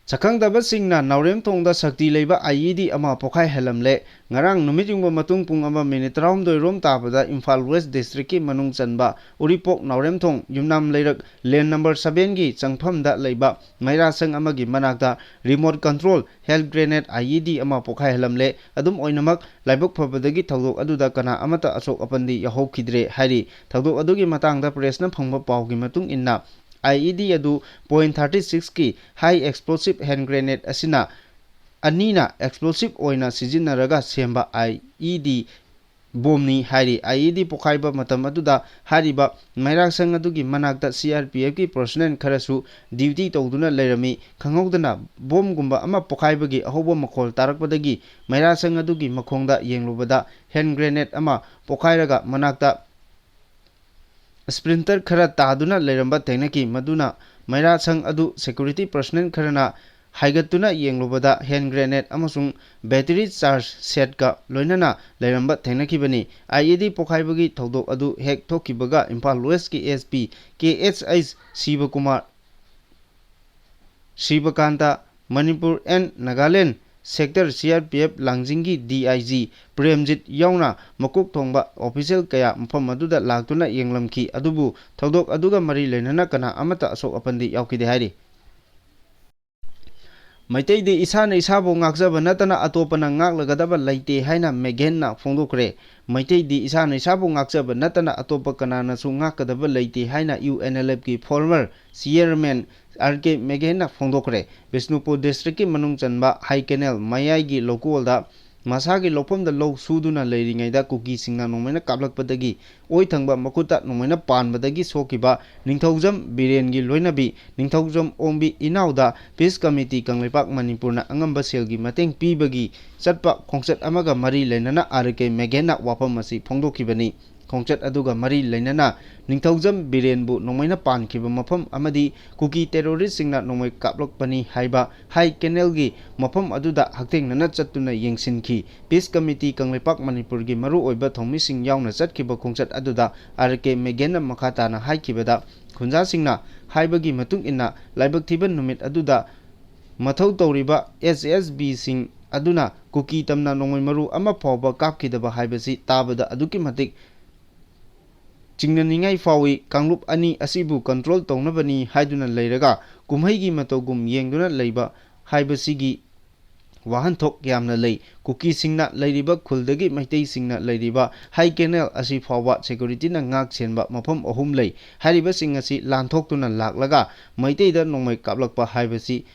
ꯁꯛꯈꯪꯗꯕꯁꯤꯡꯅ ꯅꯥꯎꯔꯦꯝꯊꯣꯡꯗ ꯁꯛꯇꯤ ꯂꯩꯕ ꯑꯥꯏ ꯏ ꯗꯤ ꯑꯃ ꯄꯣꯈꯥꯏꯍꯜꯂꯝꯂꯦ꯫ ꯉꯔꯥꯡ ꯅꯨꯃꯤꯠ ꯌꯨꯡꯕ ꯃꯇꯨꯡ ꯄꯨꯡ ꯑꯃ ꯃꯤꯅꯤꯠ ꯇꯔꯥꯍꯨꯝꯗꯣꯏ ꯔꯣꯝ ꯇꯥꯕꯗ ꯏꯝꯐꯥꯜ ꯋꯦꯁ꯭ꯠ ꯗꯤꯁꯇ꯭ꯔꯤꯛꯀꯤ ꯃꯅꯨꯡ ꯆꯟꯕ ꯎꯔꯤꯄꯣꯛ ꯅꯥꯎꯔꯦꯝꯊꯣꯡ ꯌꯨꯝꯅꯥꯝ ꯂꯩꯔꯛ ꯂꯦꯟ ꯅꯝꯕꯔ ꯁꯚꯦꯟꯒꯤ ꯆꯪꯐꯝꯗ ꯂꯩꯕ ꯃꯩꯔꯥꯁꯪ ꯑꯃꯒꯤ ꯃꯅꯥꯛꯇ ꯔꯤꯃꯣꯠ ꯀꯟꯇ꯭ꯔꯣꯜ ꯍꯦꯟꯗ ꯒ꯭ꯔꯦꯅꯦꯗ ꯑꯥꯏ ꯏ ꯗꯤ ꯑꯃ ꯄꯣꯈꯥꯏꯍꯜꯂꯝꯂꯦ꯫ ꯑꯗꯨꯝ ꯑꯣꯏꯅꯃꯛ, ꯂꯥꯏꯕꯛ ꯐꯕꯗꯒꯤ ꯊꯧꯗꯣꯛ ꯑꯗꯨꯗ ꯀꯅꯥ ꯑꯃꯠꯇ ꯑꯁꯣꯛ ꯑꯄꯟꯗꯤ ꯌꯥꯎꯍꯧꯈꯤꯗ꯭ꯔꯦ ꯍꯥꯏꯔꯤ꯫ ꯊꯧꯗꯣꯛ ꯑꯗꯨꯒꯤ ꯃꯇꯥꯡꯗ ꯄ꯭ꯔꯦꯁꯅ ꯐꯪꯕ ꯄꯥꯎꯒꯤ ꯃꯇꯨꯡ ꯏꯟꯅ, ꯑꯥꯏ ꯏ ꯗꯤ ꯑꯗꯨ ꯄꯣꯏꯟꯠ ꯊꯥꯔꯇꯤ ꯁꯤꯛꯁꯀꯤ ꯍꯥꯏ ꯑꯦꯛꯁꯄ꯭ꯂꯣꯁꯤꯚ ꯍꯦꯟꯗ ꯒ꯭ꯔꯦꯅꯦꯗ ꯑꯁꯤꯅ ꯑꯅꯤꯅ ꯑꯦꯛꯁꯄ꯭ꯂꯣꯁꯤꯚ ꯑꯣꯏꯅ ꯁꯤꯖꯤꯟꯅꯔꯒ ꯁꯦꯝꯕ ꯑꯥꯏ ꯏ ꯗꯤ ꯕꯣꯝꯅꯤ ꯍꯥꯏꯔꯤ꯫ ꯑꯥꯏ ꯏ ꯗꯤ ꯄꯣꯈꯥꯏꯕ ꯃꯇꯝ ꯑꯗꯨꯗ ꯍꯥꯏꯔꯤꯕ ꯃꯩꯔꯥꯁꯪ ꯑꯗꯨꯒꯤ ꯃꯅꯥꯛꯇ ꯁꯤ ꯑꯥꯔ ꯄꯤ ꯑꯦꯐꯀꯤ ꯄꯔꯁꯅꯦꯜ ꯈꯔꯁꯨ ꯗ꯭ꯌꯨꯇꯤ ꯇꯧꯗꯨꯅ ꯂꯩꯔꯝꯃꯤ꯫ ꯈꯪꯍꯧꯗꯅ ꯕꯣꯝꯒꯨꯝꯕ ꯑꯃ ꯄꯣꯈꯥꯏꯕꯒꯤ ꯑꯍꯧꯕ ꯃꯈꯣꯜ ꯇꯥꯔꯛꯄꯗꯒꯤ ꯃꯩꯔꯥꯁꯪ ꯑꯗꯨꯒꯤ ꯃꯈꯣꯡꯗ ꯌꯦꯡꯂꯨꯕꯗ ꯍꯦꯟꯗ ꯒ꯭ꯔꯦꯅꯦꯗ ꯑꯃ ꯄꯣꯈꯥꯏꯔꯒ ꯃꯅꯥꯛꯇ ꯁ꯭ꯄ꯭ꯂꯤꯟꯇꯔ ꯈꯔ ꯇꯥꯗꯨꯅ ꯂꯩꯔꯝꯕ ꯊꯦꯡꯅꯈꯤ꯫ ꯃꯗꯨꯅ ꯃꯩꯔꯥꯁꯪ ꯑꯗꯨ ꯁꯦꯀ꯭ꯌꯨꯔꯤꯇꯤ ꯄꯔꯁꯅꯦꯜ ꯈꯔꯅ ꯍꯥꯏꯒꯠꯇꯨꯅ ꯌꯦꯡꯂꯨꯕꯗ ꯍꯦꯟꯗ ꯒ꯭ꯔꯦꯅꯦꯗ ꯑꯃꯁꯨꯡ ꯕꯦꯇꯔꯤ ꯆꯥꯔꯖ ꯁꯦꯠꯀ ꯂꯣꯏꯅꯅ ꯂꯩꯔꯝꯕ ꯊꯦꯡꯅꯈꯤꯕꯅꯤ꯫ ꯑꯥꯏ ꯏ ꯗꯤ ꯄꯣꯈꯥꯏꯕꯒꯤ ꯊꯧꯗꯣꯛ ꯑꯗꯨ ꯍꯦꯛ ꯊꯣꯛꯈꯤꯕꯒ ꯏꯝꯐꯥꯜ ꯋꯦꯁ꯭ꯠꯀꯤ S P K S H Shibkumar, Shibkanta, Manipur and Nagaland Sector C R P F ꯂꯥꯡꯖꯤꯡꯒꯤ D I G ꯄ꯭ꯔꯦꯝꯖꯤꯠ ꯌꯥꯎꯅ ꯃꯀꯣꯛ ꯊꯣꯡꯕ official ꯀꯌꯥ ꯃꯐꯝ ꯑꯗꯨꯗ ꯂꯥꯛꯇꯨꯅ ꯌꯦꯡꯂꯝꯈꯤ꯫ ꯑꯗꯨꯕꯨ ꯊꯧꯗꯣꯛ ꯑꯗꯨꯒ ꯃꯔꯤ ꯂꯩꯅꯅ ꯀꯅꯥ ꯑꯃꯠꯇ ꯑꯁꯣꯛ ꯑꯄꯟꯗꯤ ꯌꯥꯎꯈꯤꯗꯦ ꯍꯥꯏꯔꯤ꯫ ꯃꯩꯇꯩꯗꯤ ꯏꯁꯥꯅ ꯏꯁꯥꯕꯨ ꯉꯥꯛꯆꯕ ꯅꯠꯇꯅ ꯑꯇꯣꯞꯄꯅ ꯉꯥꯛꯂꯒꯗꯕ ꯂꯩꯇꯦ ꯍꯥꯏꯅ ꯃꯦꯒꯦꯟꯅ ꯐꯣꯡꯗꯣꯛꯈ꯭ꯔꯦ꯫ ꯃꯩꯇꯩꯗꯤ ꯏꯁꯥꯅ ꯏꯁꯥꯕꯨ ꯉꯥꯛꯆꯕ ꯅꯠꯇꯅ ꯑꯇꯣꯞꯄ ꯀꯅꯥꯅꯁꯨ ꯉꯥꯛꯀꯗꯕ ꯂꯩꯇꯦ ꯍꯥꯏꯅ U N L F ꯀꯤ former chairman R K ꯃꯦꯒꯦꯟꯅ ꯐꯣꯡꯗꯣꯛꯈ꯭ꯔꯦ꯫ Bishnupur district ꯀꯤ ꯃꯅꯨꯡ ꯆꯟꯕ ꯍꯥꯏ ꯀꯦꯅꯦꯜ ꯃꯌꯥꯏꯒꯤ ꯂꯧꯀꯣꯜꯗ ꯃꯁꯥꯒꯤ ꯂꯧꯐꯝꯗ ꯂꯧ ꯁꯨꯗꯨꯅ ꯂꯩꯔꯤꯉꯩꯗ ꯀꯨꯀꯤꯁꯤꯡꯅ ꯅꯣꯡꯃꯩꯅ ꯀꯥꯞꯂꯛꯄꯗꯒꯤ ꯑꯣꯏ ꯊꯪꯕ ꯃꯈꯨꯠꯇ ꯅꯣꯡꯃꯩꯅ ꯄꯥꯟꯕꯗꯒꯤ ꯁꯣꯛꯈꯤꯕ ꯅꯤꯡꯊꯧꯖꯝ ꯕꯤꯔꯦꯟꯒꯤ ꯂꯣꯏꯅꯕꯤ ꯅꯤꯡꯊꯧꯖꯝ ꯑꯣꯡꯕꯤ ꯏꯅꯥꯎꯗ Peace Committee ꯀꯪꯂꯩꯄꯥꯛ ꯃꯅꯤꯄꯨꯔꯅ ꯑꯉꯝꯕ ꯁꯦꯜꯒꯤ ꯃꯇꯦꯡ ꯄꯤꯕꯒꯤ ꯆꯠꯄ ꯈꯣꯡꯆꯠ ꯑꯃꯒ ꯃꯔꯤ ꯂꯩꯅꯅ R K ꯃꯦꯒꯦꯟꯅ ꯋꯥꯐꯝ ꯑꯁꯤ ꯐꯣꯡꯗꯣꯛꯈꯤꯕꯅꯤ꯫ ꯈꯣꯡꯆꯠ ꯑꯗꯨꯒ ꯃꯔꯤ ꯂꯩꯅꯅ ꯅꯤꯡꯊꯧꯖꯝ ꯕꯤꯔꯦꯟꯕꯨ ꯅꯣꯡꯃꯩꯅ ꯄꯥꯟꯈꯤꯕ ꯃꯐꯝ ꯑꯃꯗꯤ ꯀꯨꯀꯤ terrorist ꯁꯤꯡꯅ ꯅꯣꯡꯃꯩ ꯀꯥꯞꯂꯛꯄꯅꯤ ꯍꯥꯏꯕ ꯍꯥꯏ ꯀꯦꯅꯦꯜꯒꯤ ꯃꯐꯝ ꯑꯗꯨꯗ ꯍꯛꯊꯦꯡꯅꯅ ꯆꯠꯇꯨꯅ ꯌꯦꯡꯁꯤꯟꯈꯤ꯫ Peace Committee ꯀꯪꯂꯩꯄꯥꯛ ꯃꯅꯤꯄꯨꯔꯒꯤ ꯃꯔꯨꯑꯣꯏꯕ ꯊꯧꯃꯤꯁꯤꯡ ꯌꯥꯎꯅ ꯆꯠꯈꯤꯕ ꯈꯣꯡꯆꯠ ꯑꯗꯨꯗ R K ꯃꯦꯒꯦꯟꯅ ꯃꯈꯥ ꯇꯥꯅ ꯍꯥꯏꯈꯤꯕꯗ, ꯈꯨꯟꯖꯥꯁꯤꯡꯅ ꯍꯥꯏꯕꯒꯤ ꯃꯇꯨꯡ ꯏꯟꯅ ꯂꯥꯏꯕꯛ ꯊꯤꯕ ꯅꯨꯃꯤꯠ ꯑꯗꯨꯗ ꯃꯊꯧ ꯇꯧꯔꯤꯕ S S B ꯁꯤꯡ ꯑꯗꯨꯅ ꯀꯨꯀꯤ ꯇꯝꯅ ꯅꯣꯡꯃꯩ ꯃꯔꯨ ꯑꯃ ꯐꯥꯎꯕ ꯀꯥꯞꯈꯤꯗꯕ ꯍꯥꯏꯕꯁꯤ ꯇꯥꯕꯗ ꯑꯗꯨꯛꯀꯤ ꯃꯇꯤꯛ ꯆꯤꯡꯅꯅꯤꯡꯉꯥꯏ ꯐꯥꯎꯏ꯫ ꯀꯥꯡꯂꯨꯞ ꯑꯅꯤ ꯑꯁꯤꯕꯨ control ꯇꯧꯅꯕꯅꯤ ꯍꯥꯏꯗꯨꯅ ꯂꯩꯔꯒ ꯀꯨꯝꯍꯩꯒꯤ ꯃꯇꯧꯒꯨꯝ ꯌꯦꯡꯗꯨꯅ ꯂꯩꯕ ꯍꯥꯏꯕꯁꯤꯒꯤ ꯋꯥꯍꯟꯊꯣꯛ ꯌꯥꯝꯅ ꯂꯩ꯫ ꯀꯨꯀꯤꯁꯤꯡꯅ ꯂꯩꯔꯤꯕ ꯈꯨꯜꯗꯒꯤ ꯃꯩꯇꯩꯁꯤꯡꯅ ꯂꯩꯔꯤꯕ ꯍꯥꯏ ꯀꯦꯅꯦꯜ ꯑꯁꯤ ꯐꯥꯎꯕ security ꯅ ꯉꯥꯛ ꯁꯦꯟꯕ ꯃꯐꯝ ꯑꯍꯨꯝ ꯂꯩ꯫ ꯍꯥꯏꯔꯤꯕꯁꯤꯡ ꯑꯁꯤ ꯂꯥꯟꯊꯣꯛꯇꯨꯅ ꯂꯥꯛꯂꯒ ꯃꯩꯇꯩꯗ ꯅꯣꯡꯃꯩ ꯀꯥꯞꯂꯛꯄ ꯍꯥꯏꯕꯁꯤ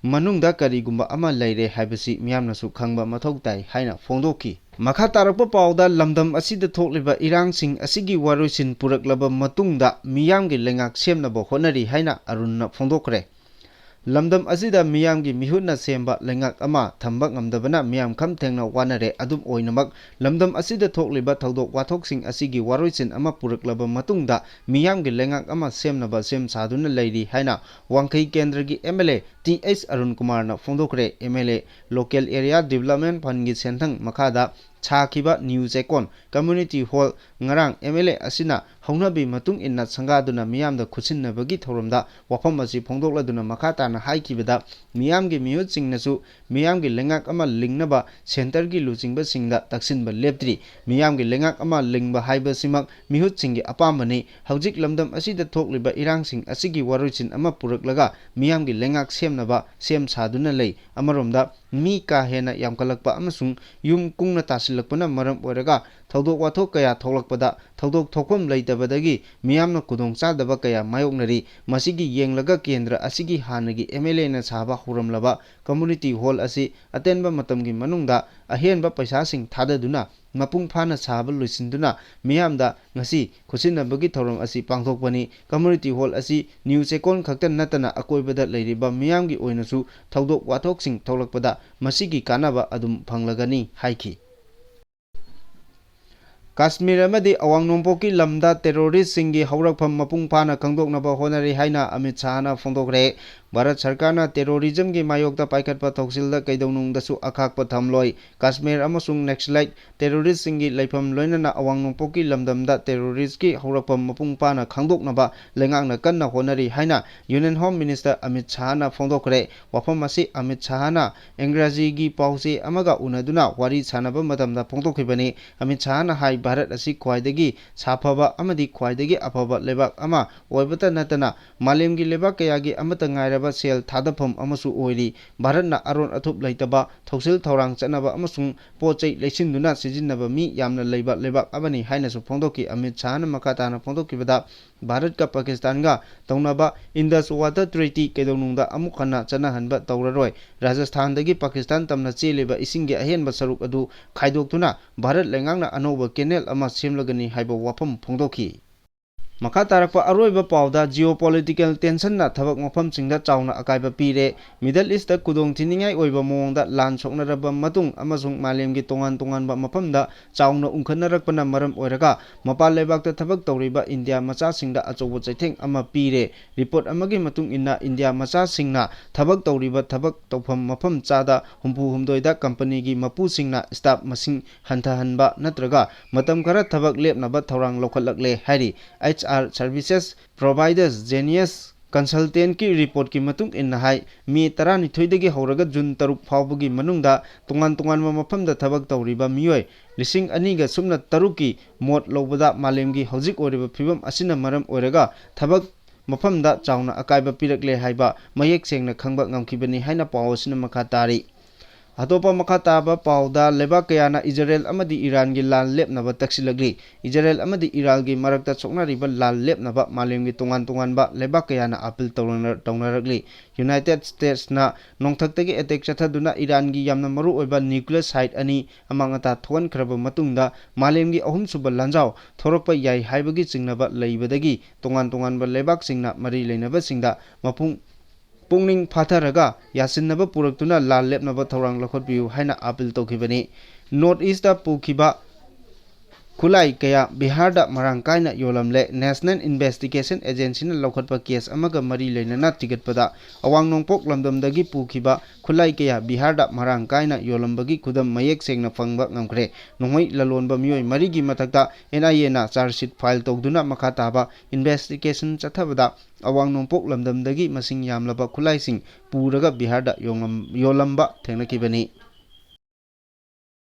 ꯃꯅꯨꯡꯗ ꯀꯔꯤꯒꯨꯝꯕ ꯑꯃ ꯂꯩꯔꯦ ꯍꯥꯏꯕꯁꯤ ꯃꯤꯌꯥꯝꯅꯁꯨ ꯈꯪꯕ ꯃꯊꯧ ꯇꯥꯏ ꯍꯥꯏꯅ ꯐꯣꯡꯗꯣꯛꯈꯤ꯫ ꯃꯈꯥ ꯇꯥꯔꯛꯄ ꯄꯥꯎꯗ, ꯂꯝꯗꯝ ꯑꯁꯤꯗ ꯊꯣꯛꯂꯤꯕ ꯏꯔꯥꯡꯁꯤꯡ ꯑꯁꯤꯒꯤ ꯋꯥꯔꯣꯏꯁꯤꯟ ꯄꯨꯔꯛꯂꯕ ꯃꯇꯨꯡꯗ ꯃꯤꯌꯥꯝꯒꯤ ꯂꯩꯉꯥꯛ ꯁꯦꯝꯅꯕ ꯍꯣꯠꯅꯔꯤ ꯍꯥꯏꯅ ꯑꯔꯨꯟꯅ ꯐꯣꯡꯗꯣꯛꯈ꯭ꯔꯦ꯫ ꯂꯝꯗꯝ ꯑꯁꯤꯗ ꯃꯤꯌꯥꯝꯒꯤ ꯃꯤꯍꯨꯠꯅ ꯁꯦꯝꯕ ꯂꯩꯉꯥꯛ ꯑꯃ ꯊꯝꯕ ꯉꯝꯗꯕꯅ ꯃꯤꯌꯥꯝ ꯈꯝ ꯊꯦꯡꯅ ꯋꯥꯅꯔꯦ꯫ ꯑꯗꯨꯝ ꯑꯣꯏꯅꯃꯛ, ꯂꯝꯗꯝ ꯑꯁꯤꯗ ꯊꯣꯛꯂꯤꯕ ꯊꯧꯗꯣꯛ ꯋꯥꯊꯣꯛꯁꯤꯡ ꯑꯁꯤꯒꯤ ꯋꯥꯔꯣꯏꯁꯤꯟ ꯑꯃ ꯄꯨꯔꯛꯂꯕ ꯃꯇꯨꯡꯗ ꯃꯤꯌꯥꯝꯒꯤ ꯂꯩꯉꯥꯛ ꯑꯃ ꯁꯦꯝꯅꯕ ꯁꯦꯝ ꯁꯥꯗꯨꯅ ꯂꯩꯔꯤ ꯍꯥꯏꯅ ꯋꯥꯡꯈꯩ ꯀꯦꯟꯗ꯭ꯔꯒꯤ M L A T H Arun ꯀꯨꯃꯥꯔꯅ ꯐꯣꯡꯗꯣꯛꯈ꯭ꯔꯦ꯫ M L A Local Area Development Fund ꯒꯤ ꯁꯦꯟꯊꯪ ꯃꯈꯥꯗ ꯁꯥꯈꯤꯕ ꯅ꯭ꯌꯨ ꯆꯦꯀꯣꯟ ꯀꯝꯃ꯭ꯌꯨꯅꯤꯇꯤ ꯍꯣꯜ ꯉꯔꯥꯡ ꯑꯦꯝ ꯑꯦꯜ ꯑꯦ ꯑꯁꯤꯅ ꯍꯧꯅꯕꯤ ꯃꯇꯨꯡ ꯏꯟꯅ ꯁꯪꯒꯥꯗꯨꯅ ꯃꯤꯌꯥꯝꯗ ꯈꯨꯠꯁꯤꯟꯅꯕꯒꯤ ꯊꯧꯔꯝꯗ ꯋꯥꯐꯝ ꯑꯁꯤ ꯐꯣꯡꯗꯣꯛꯂꯗꯨꯅ ꯃꯈꯥ ꯇꯥꯅ ꯍꯥꯏꯈꯤꯕꯗ, ꯃꯤꯌꯥꯝꯒꯤ ꯃꯤꯍꯨꯠꯁꯤꯡꯅꯁꯨ ꯃꯤꯌꯥꯝꯒꯤ ꯂꯩꯉꯥꯛ ꯑꯃ ꯂꯤꯡꯅꯕ ꯁꯦꯟꯇꯔꯒꯤ ꯂꯨꯆꯤꯡꯕꯁꯤꯡꯗ ꯇꯛꯁꯤꯟꯕ ꯂꯦꯞꯇ꯭ꯔꯤ꯫ ꯃꯤꯌꯥꯝꯒꯤ ꯂꯩꯉꯥꯛ ꯑꯃ ꯂꯤꯡꯕ ꯍꯥꯏꯕꯁꯤꯃꯛ ꯃꯤꯍꯨꯠꯁꯤꯡꯒꯤ ꯑꯄꯥꯝꯕꯅꯤ꯫ ꯍꯧꯖꯤꯛ ꯂꯝꯗꯝ ꯑꯁꯤꯗ ꯊꯣꯛꯂꯤꯕ ꯏꯔꯥꯡꯁꯤꯡ ꯑꯁꯤꯒꯤ ꯋꯥꯔꯣꯏꯁꯤꯟ ꯑꯃ ꯄꯨꯔꯛꯂꯒ ꯃꯤꯌꯥꯝꯒꯤ ꯂꯩꯉꯥꯛ ꯁꯦꯝꯅꯕ ꯁꯦꯝ ꯁꯥꯗꯨꯅ ꯂꯩ꯫ ꯑꯃꯔꯣꯝꯗ ꯃꯤ ꯀꯥ ꯍꯦꯟꯅ ꯌꯥꯝꯈꯠꯂꯛꯄ ꯑꯃꯁꯨꯡ ꯌꯨꯝ ꯀꯨꯡꯅ ꯇꯥꯁꯤꯜꯂꯛꯄꯅ ꯃꯔꯝ ꯑꯣꯏꯔꯒ ꯊꯧꯗꯣꯛ ꯋꯥꯊꯣꯛ ꯀꯌꯥ ꯊꯣꯛꯂꯛꯄꯗ ꯊꯧꯗꯣꯛ ꯊꯣꯛꯐꯝ ꯂꯩꯇꯕꯗꯒꯤ ꯃꯤꯌꯥꯝꯅ ꯈꯨꯗꯣꯡꯆꯥꯗꯕ ꯀꯌꯥ ꯃꯥꯌꯣꯛꯅꯔꯤ꯫ ꯃꯁꯤꯒꯤ ꯌꯦꯡꯂꯒ ꯀꯦꯟꯗ꯭ꯔ ꯑꯁꯤꯒꯤ ꯍꯥꯟꯅꯒꯤ ꯑꯦꯝ ꯑꯦꯜ ꯑꯦꯅ ꯁꯥꯕ ꯍꯧꯔꯝꯂꯕ ꯀꯝꯃ꯭ꯌꯨꯅꯤꯇꯤ ꯍꯣꯜ ꯑꯁꯤ ꯑꯇꯦꯟꯕ ꯃꯇꯝꯒꯤ ꯃꯅꯨꯡꯗ ꯑꯍꯦꯟꯕ ꯄꯩꯁꯥꯁꯤꯡ ꯊꯥꯗꯗꯨꯅ ꯃꯄꯨꯡ ꯐꯥꯅ ꯁꯥꯕ ꯂꯣꯏꯁꯤꯟꯗꯨꯅ ꯃꯤꯌꯥꯝꯗ ꯉꯁꯤ ꯈꯨꯠꯁꯤꯟꯅꯕꯒꯤ ꯊꯧꯔꯝ ꯑꯁꯤ ꯄꯥꯡꯊꯣꯛꯄꯅꯤ꯫ ꯀꯝꯃ꯭ꯌꯨꯅꯤꯇꯤ ꯍꯣꯜ ꯑꯁꯤ ꯅ꯭ꯌꯨ ꯆꯦꯀꯣꯟ ꯈꯛꯇ ꯅꯠꯇꯅ ꯑꯀꯣꯏꯕꯗ ꯂꯩꯔꯤꯕ ꯃꯤꯌꯥꯝꯒꯤ ꯑꯣꯏꯅꯁꯨ ꯊꯧꯗꯣꯛ ꯋꯥꯊꯣꯛꯁꯤꯡ ꯊꯣꯛꯂꯛꯄꯗ ꯃꯁꯤꯒꯤ ꯀꯥꯟꯅꯕ ꯑꯗꯨꯝ ꯐꯪꯂꯒꯅꯤ ꯍꯥꯏꯈꯤ꯫ ꯀꯥꯁꯃꯤꯔ ꯑꯃꯗꯤ ꯑꯋꯥꯡ ꯅꯣꯡꯄꯣꯛꯀꯤ ꯂꯝꯗ ꯇꯦꯔꯣꯔꯤꯁꯁꯤꯡꯒꯤ ꯍꯧꯔꯛꯐꯝ ꯃꯄꯨꯡ ꯐꯥꯅ ꯈꯪꯗꯣꯛꯅꯕ ꯍꯣꯠꯅꯔꯤ ꯍꯥꯏꯅ ꯑꯃꯤꯠ ꯁꯥꯍꯅ ꯐꯣꯡꯗꯣꯛꯈ꯭ꯔꯦ꯫ ꯚꯥꯔꯠ ꯁꯔꯀꯥꯔꯅ ꯇꯦꯔꯣꯔꯤꯖꯝꯒꯤ ꯃꯥꯌꯣꯛꯇ ꯄꯥꯏꯈꯠꯄ ꯊꯧꯁꯤꯜꯗ ꯀꯩꯗꯧꯅꯨꯡꯗꯁꯨ ꯑꯈꯥꯛꯄ ꯊꯝꯂꯣꯏ꯫ ꯀꯥꯁꯃꯤꯔ ꯑꯃꯁꯨꯡ ꯅꯛꯁꯂꯥꯏꯠ ꯇꯦꯔꯣꯔꯤꯁꯁꯤꯡꯒꯤ ꯂꯩꯐꯝ ꯂꯣꯏꯅꯅ ꯑꯋꯥꯡ ꯅꯣꯡꯄꯣꯛꯀꯤ ꯂꯝꯗꯝꯗ ꯇꯦꯔꯣꯔꯤꯁꯀꯤ ꯍꯧꯔꯛꯐꯝ ꯃꯄꯨꯡ ꯐꯥꯅ ꯈꯪꯗꯣꯛꯅꯕ ꯂꯩꯉꯥꯛꯅ ꯀꯟꯅ ꯍꯣꯠꯅꯔꯤ ꯍꯥꯏꯅ ꯌꯨꯅꯤꯌꯟ ꯍꯣꯝ ꯃꯤꯅꯤꯁꯇꯔ ꯑꯃꯤꯠ ꯁꯥꯍꯅ ꯐꯣꯡꯗꯣꯛꯈ꯭ꯔꯦ꯫ ꯋꯥꯐꯝ ꯑꯁꯤ ꯑꯃꯤꯠ ꯁꯥꯍꯅ ꯏꯪꯒ꯭ꯔꯥꯖꯤꯒꯤ ꯄꯥꯎꯆꯦ ꯑꯃꯒ ꯎꯅꯗꯨꯅ ꯋꯥꯔꯤ ꯁꯥꯟꯅꯕ ꯃꯇꯝꯗ ꯐꯣꯡꯗꯣꯛꯈꯤꯕꯅꯤ꯫ ꯑꯃꯤꯠ ꯁꯥꯍꯅ ꯍꯥꯏ, ꯚꯥꯔꯠ ꯑꯁꯤ ꯈ꯭ꯋꯥꯏꯗꯒꯤ ꯁꯥꯐꯕ ꯑꯃꯗꯤ ꯈ꯭ꯋꯥꯏꯗꯒꯤ ꯑꯐꯕ ꯂꯩꯕꯥꯛ ꯑꯃ ꯑꯣꯏꯕꯇ ꯅꯠꯇꯅ ꯃꯥꯂꯦꯝꯒꯤ ꯂꯩꯕꯥꯛ ꯀꯌꯥꯒꯤ ꯑꯃꯠꯇ ꯉꯥꯏꯔꯕ ꯁꯦꯜ ꯊꯥꯗꯐꯝ ꯑꯃꯁꯨ ꯑꯣꯏꯔꯤ꯫ ꯚꯥꯔꯠꯅ ꯑꯔꯣꯟ ꯑꯊꯨꯞ ꯂꯩꯇꯕ, ꯊꯧꯁꯤꯜ ꯊꯧꯔꯥꯡ ꯆꯠꯅꯕ ꯑꯃꯁꯨꯡ ꯄꯣꯠ ꯆꯩ ꯂꯩꯁꯤꯟꯗꯨꯅ ꯁꯤꯖꯤꯟꯅꯕ ꯃꯤ ꯌꯥꯝꯅ ꯂꯩꯕ ꯂꯩꯕꯥꯛ ꯑꯃꯅꯤ ꯍꯥꯏꯅꯁꯨ ꯐꯣꯡꯗꯣꯛꯈꯤ꯫ ꯑꯃꯤꯠ ꯁꯥꯍꯅ ꯃꯈꯥ ꯇꯥꯅ ꯐꯣꯡꯗꯣꯛꯈꯤꯕꯗ, ꯚꯥꯔꯠꯀ ꯄꯥꯀꯤꯁꯇꯥꯟꯒ ꯇꯧꯅꯕ ꯏꯟꯗꯁ ꯋꯥꯇꯔ ꯇ꯭ꯔꯤꯇꯤ ꯀꯩꯗꯧꯅꯨꯡꯗ ꯑꯃꯨꯛ ꯍꯟꯅ ꯆꯠꯅꯍꯟꯕ ꯇꯧꯔꯔꯣꯏ꯫ ꯔꯥꯖꯁꯊꯥꯟꯗꯒꯤ ꯄꯥꯀꯤꯁꯇꯥꯟ ꯇꯝꯅ ꯆꯦꯜꯂꯤꯕ ꯏꯁꯤꯡꯒꯤ ꯑꯍꯦꯟꯕ ꯁꯔꯨꯛ ꯑꯗꯨ ꯈꯥꯏꯗꯣꯛꯇꯨꯅ ꯚꯥꯔꯠ ꯂꯩꯉꯥꯛꯅ ꯑꯅꯧꯕ ꯀꯦꯅꯦꯜ ꯑꯃ ꯁꯦꯝꯂꯒꯅꯤ ꯍꯥꯏꯕ ꯋꯥꯐꯝ ꯐꯣꯡꯗꯣꯛꯈꯤ꯫ ꯃꯈꯥ ꯇꯥꯔꯛꯄ ꯑꯔꯣꯏꯕ ꯄꯥꯎꯗ, geopolitical tensionꯅ ꯊꯕꯛ ꯃꯐꯝꯁꯤꯡꯗ ꯆꯥꯎꯅ ꯑꯀꯥꯏꯕ ꯄꯤꯔꯦ꯫ Middle Eastꯇ ꯈꯨꯗꯣꯡ ꯊꯤꯅꯤꯡꯉꯥꯏ ꯑꯣꯏꯕ ꯃꯑꯣꯡꯗ ꯂꯥꯟ ꯁꯣꯛꯅꯔꯕ ꯃꯇꯨꯡ ꯑꯃꯁꯨꯡ ꯃꯥꯂꯦꯝꯒꯤ ꯇꯣꯉꯥꯟ ꯇꯣꯉꯥꯟꯕ ꯃꯐꯝꯗ ꯆꯥꯎꯅ ꯎꯪꯈꯠꯅꯔꯛꯄꯅ ꯃꯔꯝ ꯑꯣꯏꯔꯒ, ꯃꯄꯥꯟ ꯂꯩꯕꯥꯛꯇ ꯊꯕꯛ ꯇꯧꯔꯤꯕ ꯏꯟꯗꯤꯌꯥ ꯃꯆꯥꯁꯤꯡꯗ ꯑꯆꯧꯕ ꯆꯩꯊꯦꯡ ꯑꯃ ꯄꯤꯔꯦ꯫ Report ꯑꯃꯒꯤ ꯃꯇꯨꯡ ꯏꯟꯅ, ꯏꯟꯗꯤꯌꯥ ꯃꯆꯥꯁꯤꯡꯅ ꯊꯕꯛ ꯇꯧꯔꯤꯕ ꯊꯕꯛ ꯇꯧꯐꯝ ꯃꯐꯝ ꯆꯥꯗ ꯍꯨꯝꯐꯨ ꯍꯨꯝꯗꯣꯏꯗ ꯀꯝꯄꯅꯤꯒꯤ ꯃꯄꯨꯁꯤꯡꯅ staff ꯃꯁꯤꯡ ꯍꯟꯊꯍꯟꯕ ꯅꯠꯇ꯭ꯔꯒ ꯃꯇꯝ ꯈꯔ ꯊꯕꯛ ꯂꯦꯞꯅꯕ ꯊꯧꯔꯥꯡ ꯂꯧꯈꯠꯂꯛꯂꯦ ꯍꯥꯏꯔꯤ꯫ H R services providers Genius Consultantꯀꯤ reportꯀꯤ ꯃꯇꯨꯡ ꯏꯟꯅ ꯍꯥꯏ, ꯃꯦ ꯇꯔꯥꯅꯤꯊꯣꯏꯗꯒꯤ ꯍꯧꯔꯒ ꯖꯨꯟ ꯇꯔꯨꯛ ꯐꯥꯎꯕꯒꯤ ꯃꯅꯨꯡꯗ ꯇꯣꯉꯥꯟ ꯇꯣꯉꯥꯟꯕ ꯃꯐꯝꯗ ꯊꯕꯛ ꯇꯧꯔꯤꯕ ꯃꯤꯑꯣꯏ ꯂꯤꯁꯤꯡ ꯑꯅꯤꯒ ꯁꯨꯞꯅ ꯇꯔꯨꯛꯀꯤ ꯃꯣꯠ ꯂꯧꯕꯗ ꯃꯥꯂꯦꯝꯒꯤ ꯍꯧꯖꯤꯛ ꯑꯣꯏꯔꯤꯕ ꯐꯤꯕꯝ ꯑꯁꯤꯅ ꯃꯔꯝ ꯑꯣꯏꯔꯒ ꯊꯕꯛ ꯃꯐꯝꯗ ꯆꯥꯎꯅ ꯑꯀꯥꯏꯕ ꯄꯤꯔꯛꯂꯦ ꯍꯥꯏꯕ ꯃꯌꯦꯛ ꯁꯦꯡꯅ ꯈꯪꯕ ꯉꯝꯈꯤꯕꯅꯤ ꯍꯥꯏꯅ ꯄꯥꯎ ꯑꯁꯤꯅ ꯃꯈꯥ ꯇꯥꯔꯤ꯫ ꯑꯇꯣꯞꯄ ꯃꯈꯥ ꯇꯥꯕ ꯄꯥꯎꯗ, ꯂꯩꯕꯥꯛ ꯀꯌꯥꯅ ꯏꯖꯔꯦꯜ ꯑꯃꯗꯤ ꯏꯔꯥꯟꯒꯤ ꯂꯥꯟ ꯂꯦꯞꯅꯕ ꯇꯛꯁꯤꯜꯂꯛꯂꯤ꯫ ꯏꯖꯔꯦꯜ ꯑꯃꯗꯤ ꯏꯔꯥꯟꯒꯤ ꯃꯔꯛꯇ ꯁꯣꯛꯅꯔꯤꯕ ꯂꯥꯟ ꯂꯦꯞꯅꯕ ꯃꯥꯂꯦꯝꯒꯤ ꯇꯣꯉꯥꯟ ꯇꯣꯉꯥꯟꯕ ꯂꯩꯕꯥꯛ ꯀꯌꯥꯅ appeal ꯇꯧꯅ-, ꯇꯧꯅꯔꯛꯂꯤ꯫ United Statesꯅ ꯅꯣꯡꯊꯛꯇꯒꯤ attack ꯆꯠꯊꯗꯨꯅ ꯏꯔꯥꯟꯒꯤ ꯌꯥꯝꯅ ꯃꯔꯨ ꯑꯣꯏꯕ nuclear site ꯑꯅꯤ ꯑꯃꯥꯡ ꯑꯇꯥ ꯊꯣꯛꯍꯟꯈ꯭ꯔꯕ ꯃꯇꯨꯡꯗ, ꯃꯥꯂꯦꯝꯒꯤ ꯑꯍꯨꯝꯁꯨꯕ ꯂꯥꯟꯖꯥꯎ ꯊꯣꯔꯛꯄ ꯌꯥꯏ ꯍꯥꯏꯕꯒꯤ ꯆꯤꯡꯅꯕ ꯂꯩꯕꯗꯒꯤ ꯇꯣꯉꯥꯟ ꯇꯣꯉꯥꯟꯕ ꯂꯩꯕꯥꯛꯁꯤꯡꯅ ꯃꯔꯤ ꯂꯩꯅꯕꯁꯤꯡꯗ ꯃꯄꯨꯡ ꯄꯨꯛꯅꯤꯡ ꯐꯥꯊꯔꯒ ꯌꯥꯁꯤꯟꯅꯕ ꯄꯨꯔꯛꯇꯨꯅ ꯂꯥꯟ ꯂꯦꯞꯅꯕ ꯊꯧꯔꯥꯡ ꯂꯧꯈꯠꯄꯤꯌꯨ ꯍꯥꯏꯅ appeal ꯇꯧꯈꯤꯕꯅꯤ꯫ North Eastꯇ ꯄꯨꯈꯤꯕ ꯈꯨꯠꯂꯥꯏ ꯀꯌꯥ ꯕꯤꯍꯥꯔꯗ ꯃꯔꯥꯡ ꯀꯥꯏꯅ ꯌꯣꯜꯂꯝꯂꯦ꯫ National Investigation Agencyꯅ ꯂꯧꯈꯠꯄ case ꯑꯃꯒ ꯃꯔꯤ ꯂꯩꯅꯅ ꯊꯤꯒꯠꯄꯗ, ꯑꯋꯥꯡ ꯅꯣꯡꯄꯣꯛ ꯂꯝꯗꯝꯗꯒꯤ ꯄꯨꯈꯤꯕ ꯈꯨꯠꯂꯥꯏ ꯀꯌꯥ ꯕꯤꯍꯥꯔꯗ ꯃꯔꯥꯡ ꯀꯥꯏꯅ ꯌꯣꯜꯂꯝꯕꯒꯤ ꯈꯨꯗꯝ ꯃꯌꯦꯛ ꯁꯦꯡꯅ ꯐꯪꯕ ꯉꯝꯈ꯭ꯔꯦ꯫ ꯅꯣꯡꯃꯩ ꯂꯂꯣꯟꯕ ꯃꯤꯑꯣꯏ ꯃꯔꯤꯒꯤ ꯃꯊꯛꯇ N I Aꯅ charge sheet file ꯇꯧꯗꯨꯅ ꯃꯈꯥ ꯇꯥꯕ investigation ꯆꯠꯊꯕꯗ, ꯑꯋꯥꯡ ꯅꯣꯡꯄꯣꯛ ꯂꯝꯗꯝꯗꯒꯤ ꯃꯁꯤꯡ ꯌꯥꯝꯂꯕ ꯈꯨꯠꯂꯥꯏꯁꯤꯡ ꯄꯨꯔꯒ ꯕꯤꯍꯥꯔꯗ ꯌꯣꯡꯂꯝ-, ꯌꯣꯜꯂꯝꯕ ꯊꯦꯡꯅꯈꯤꯕꯅꯤ꯫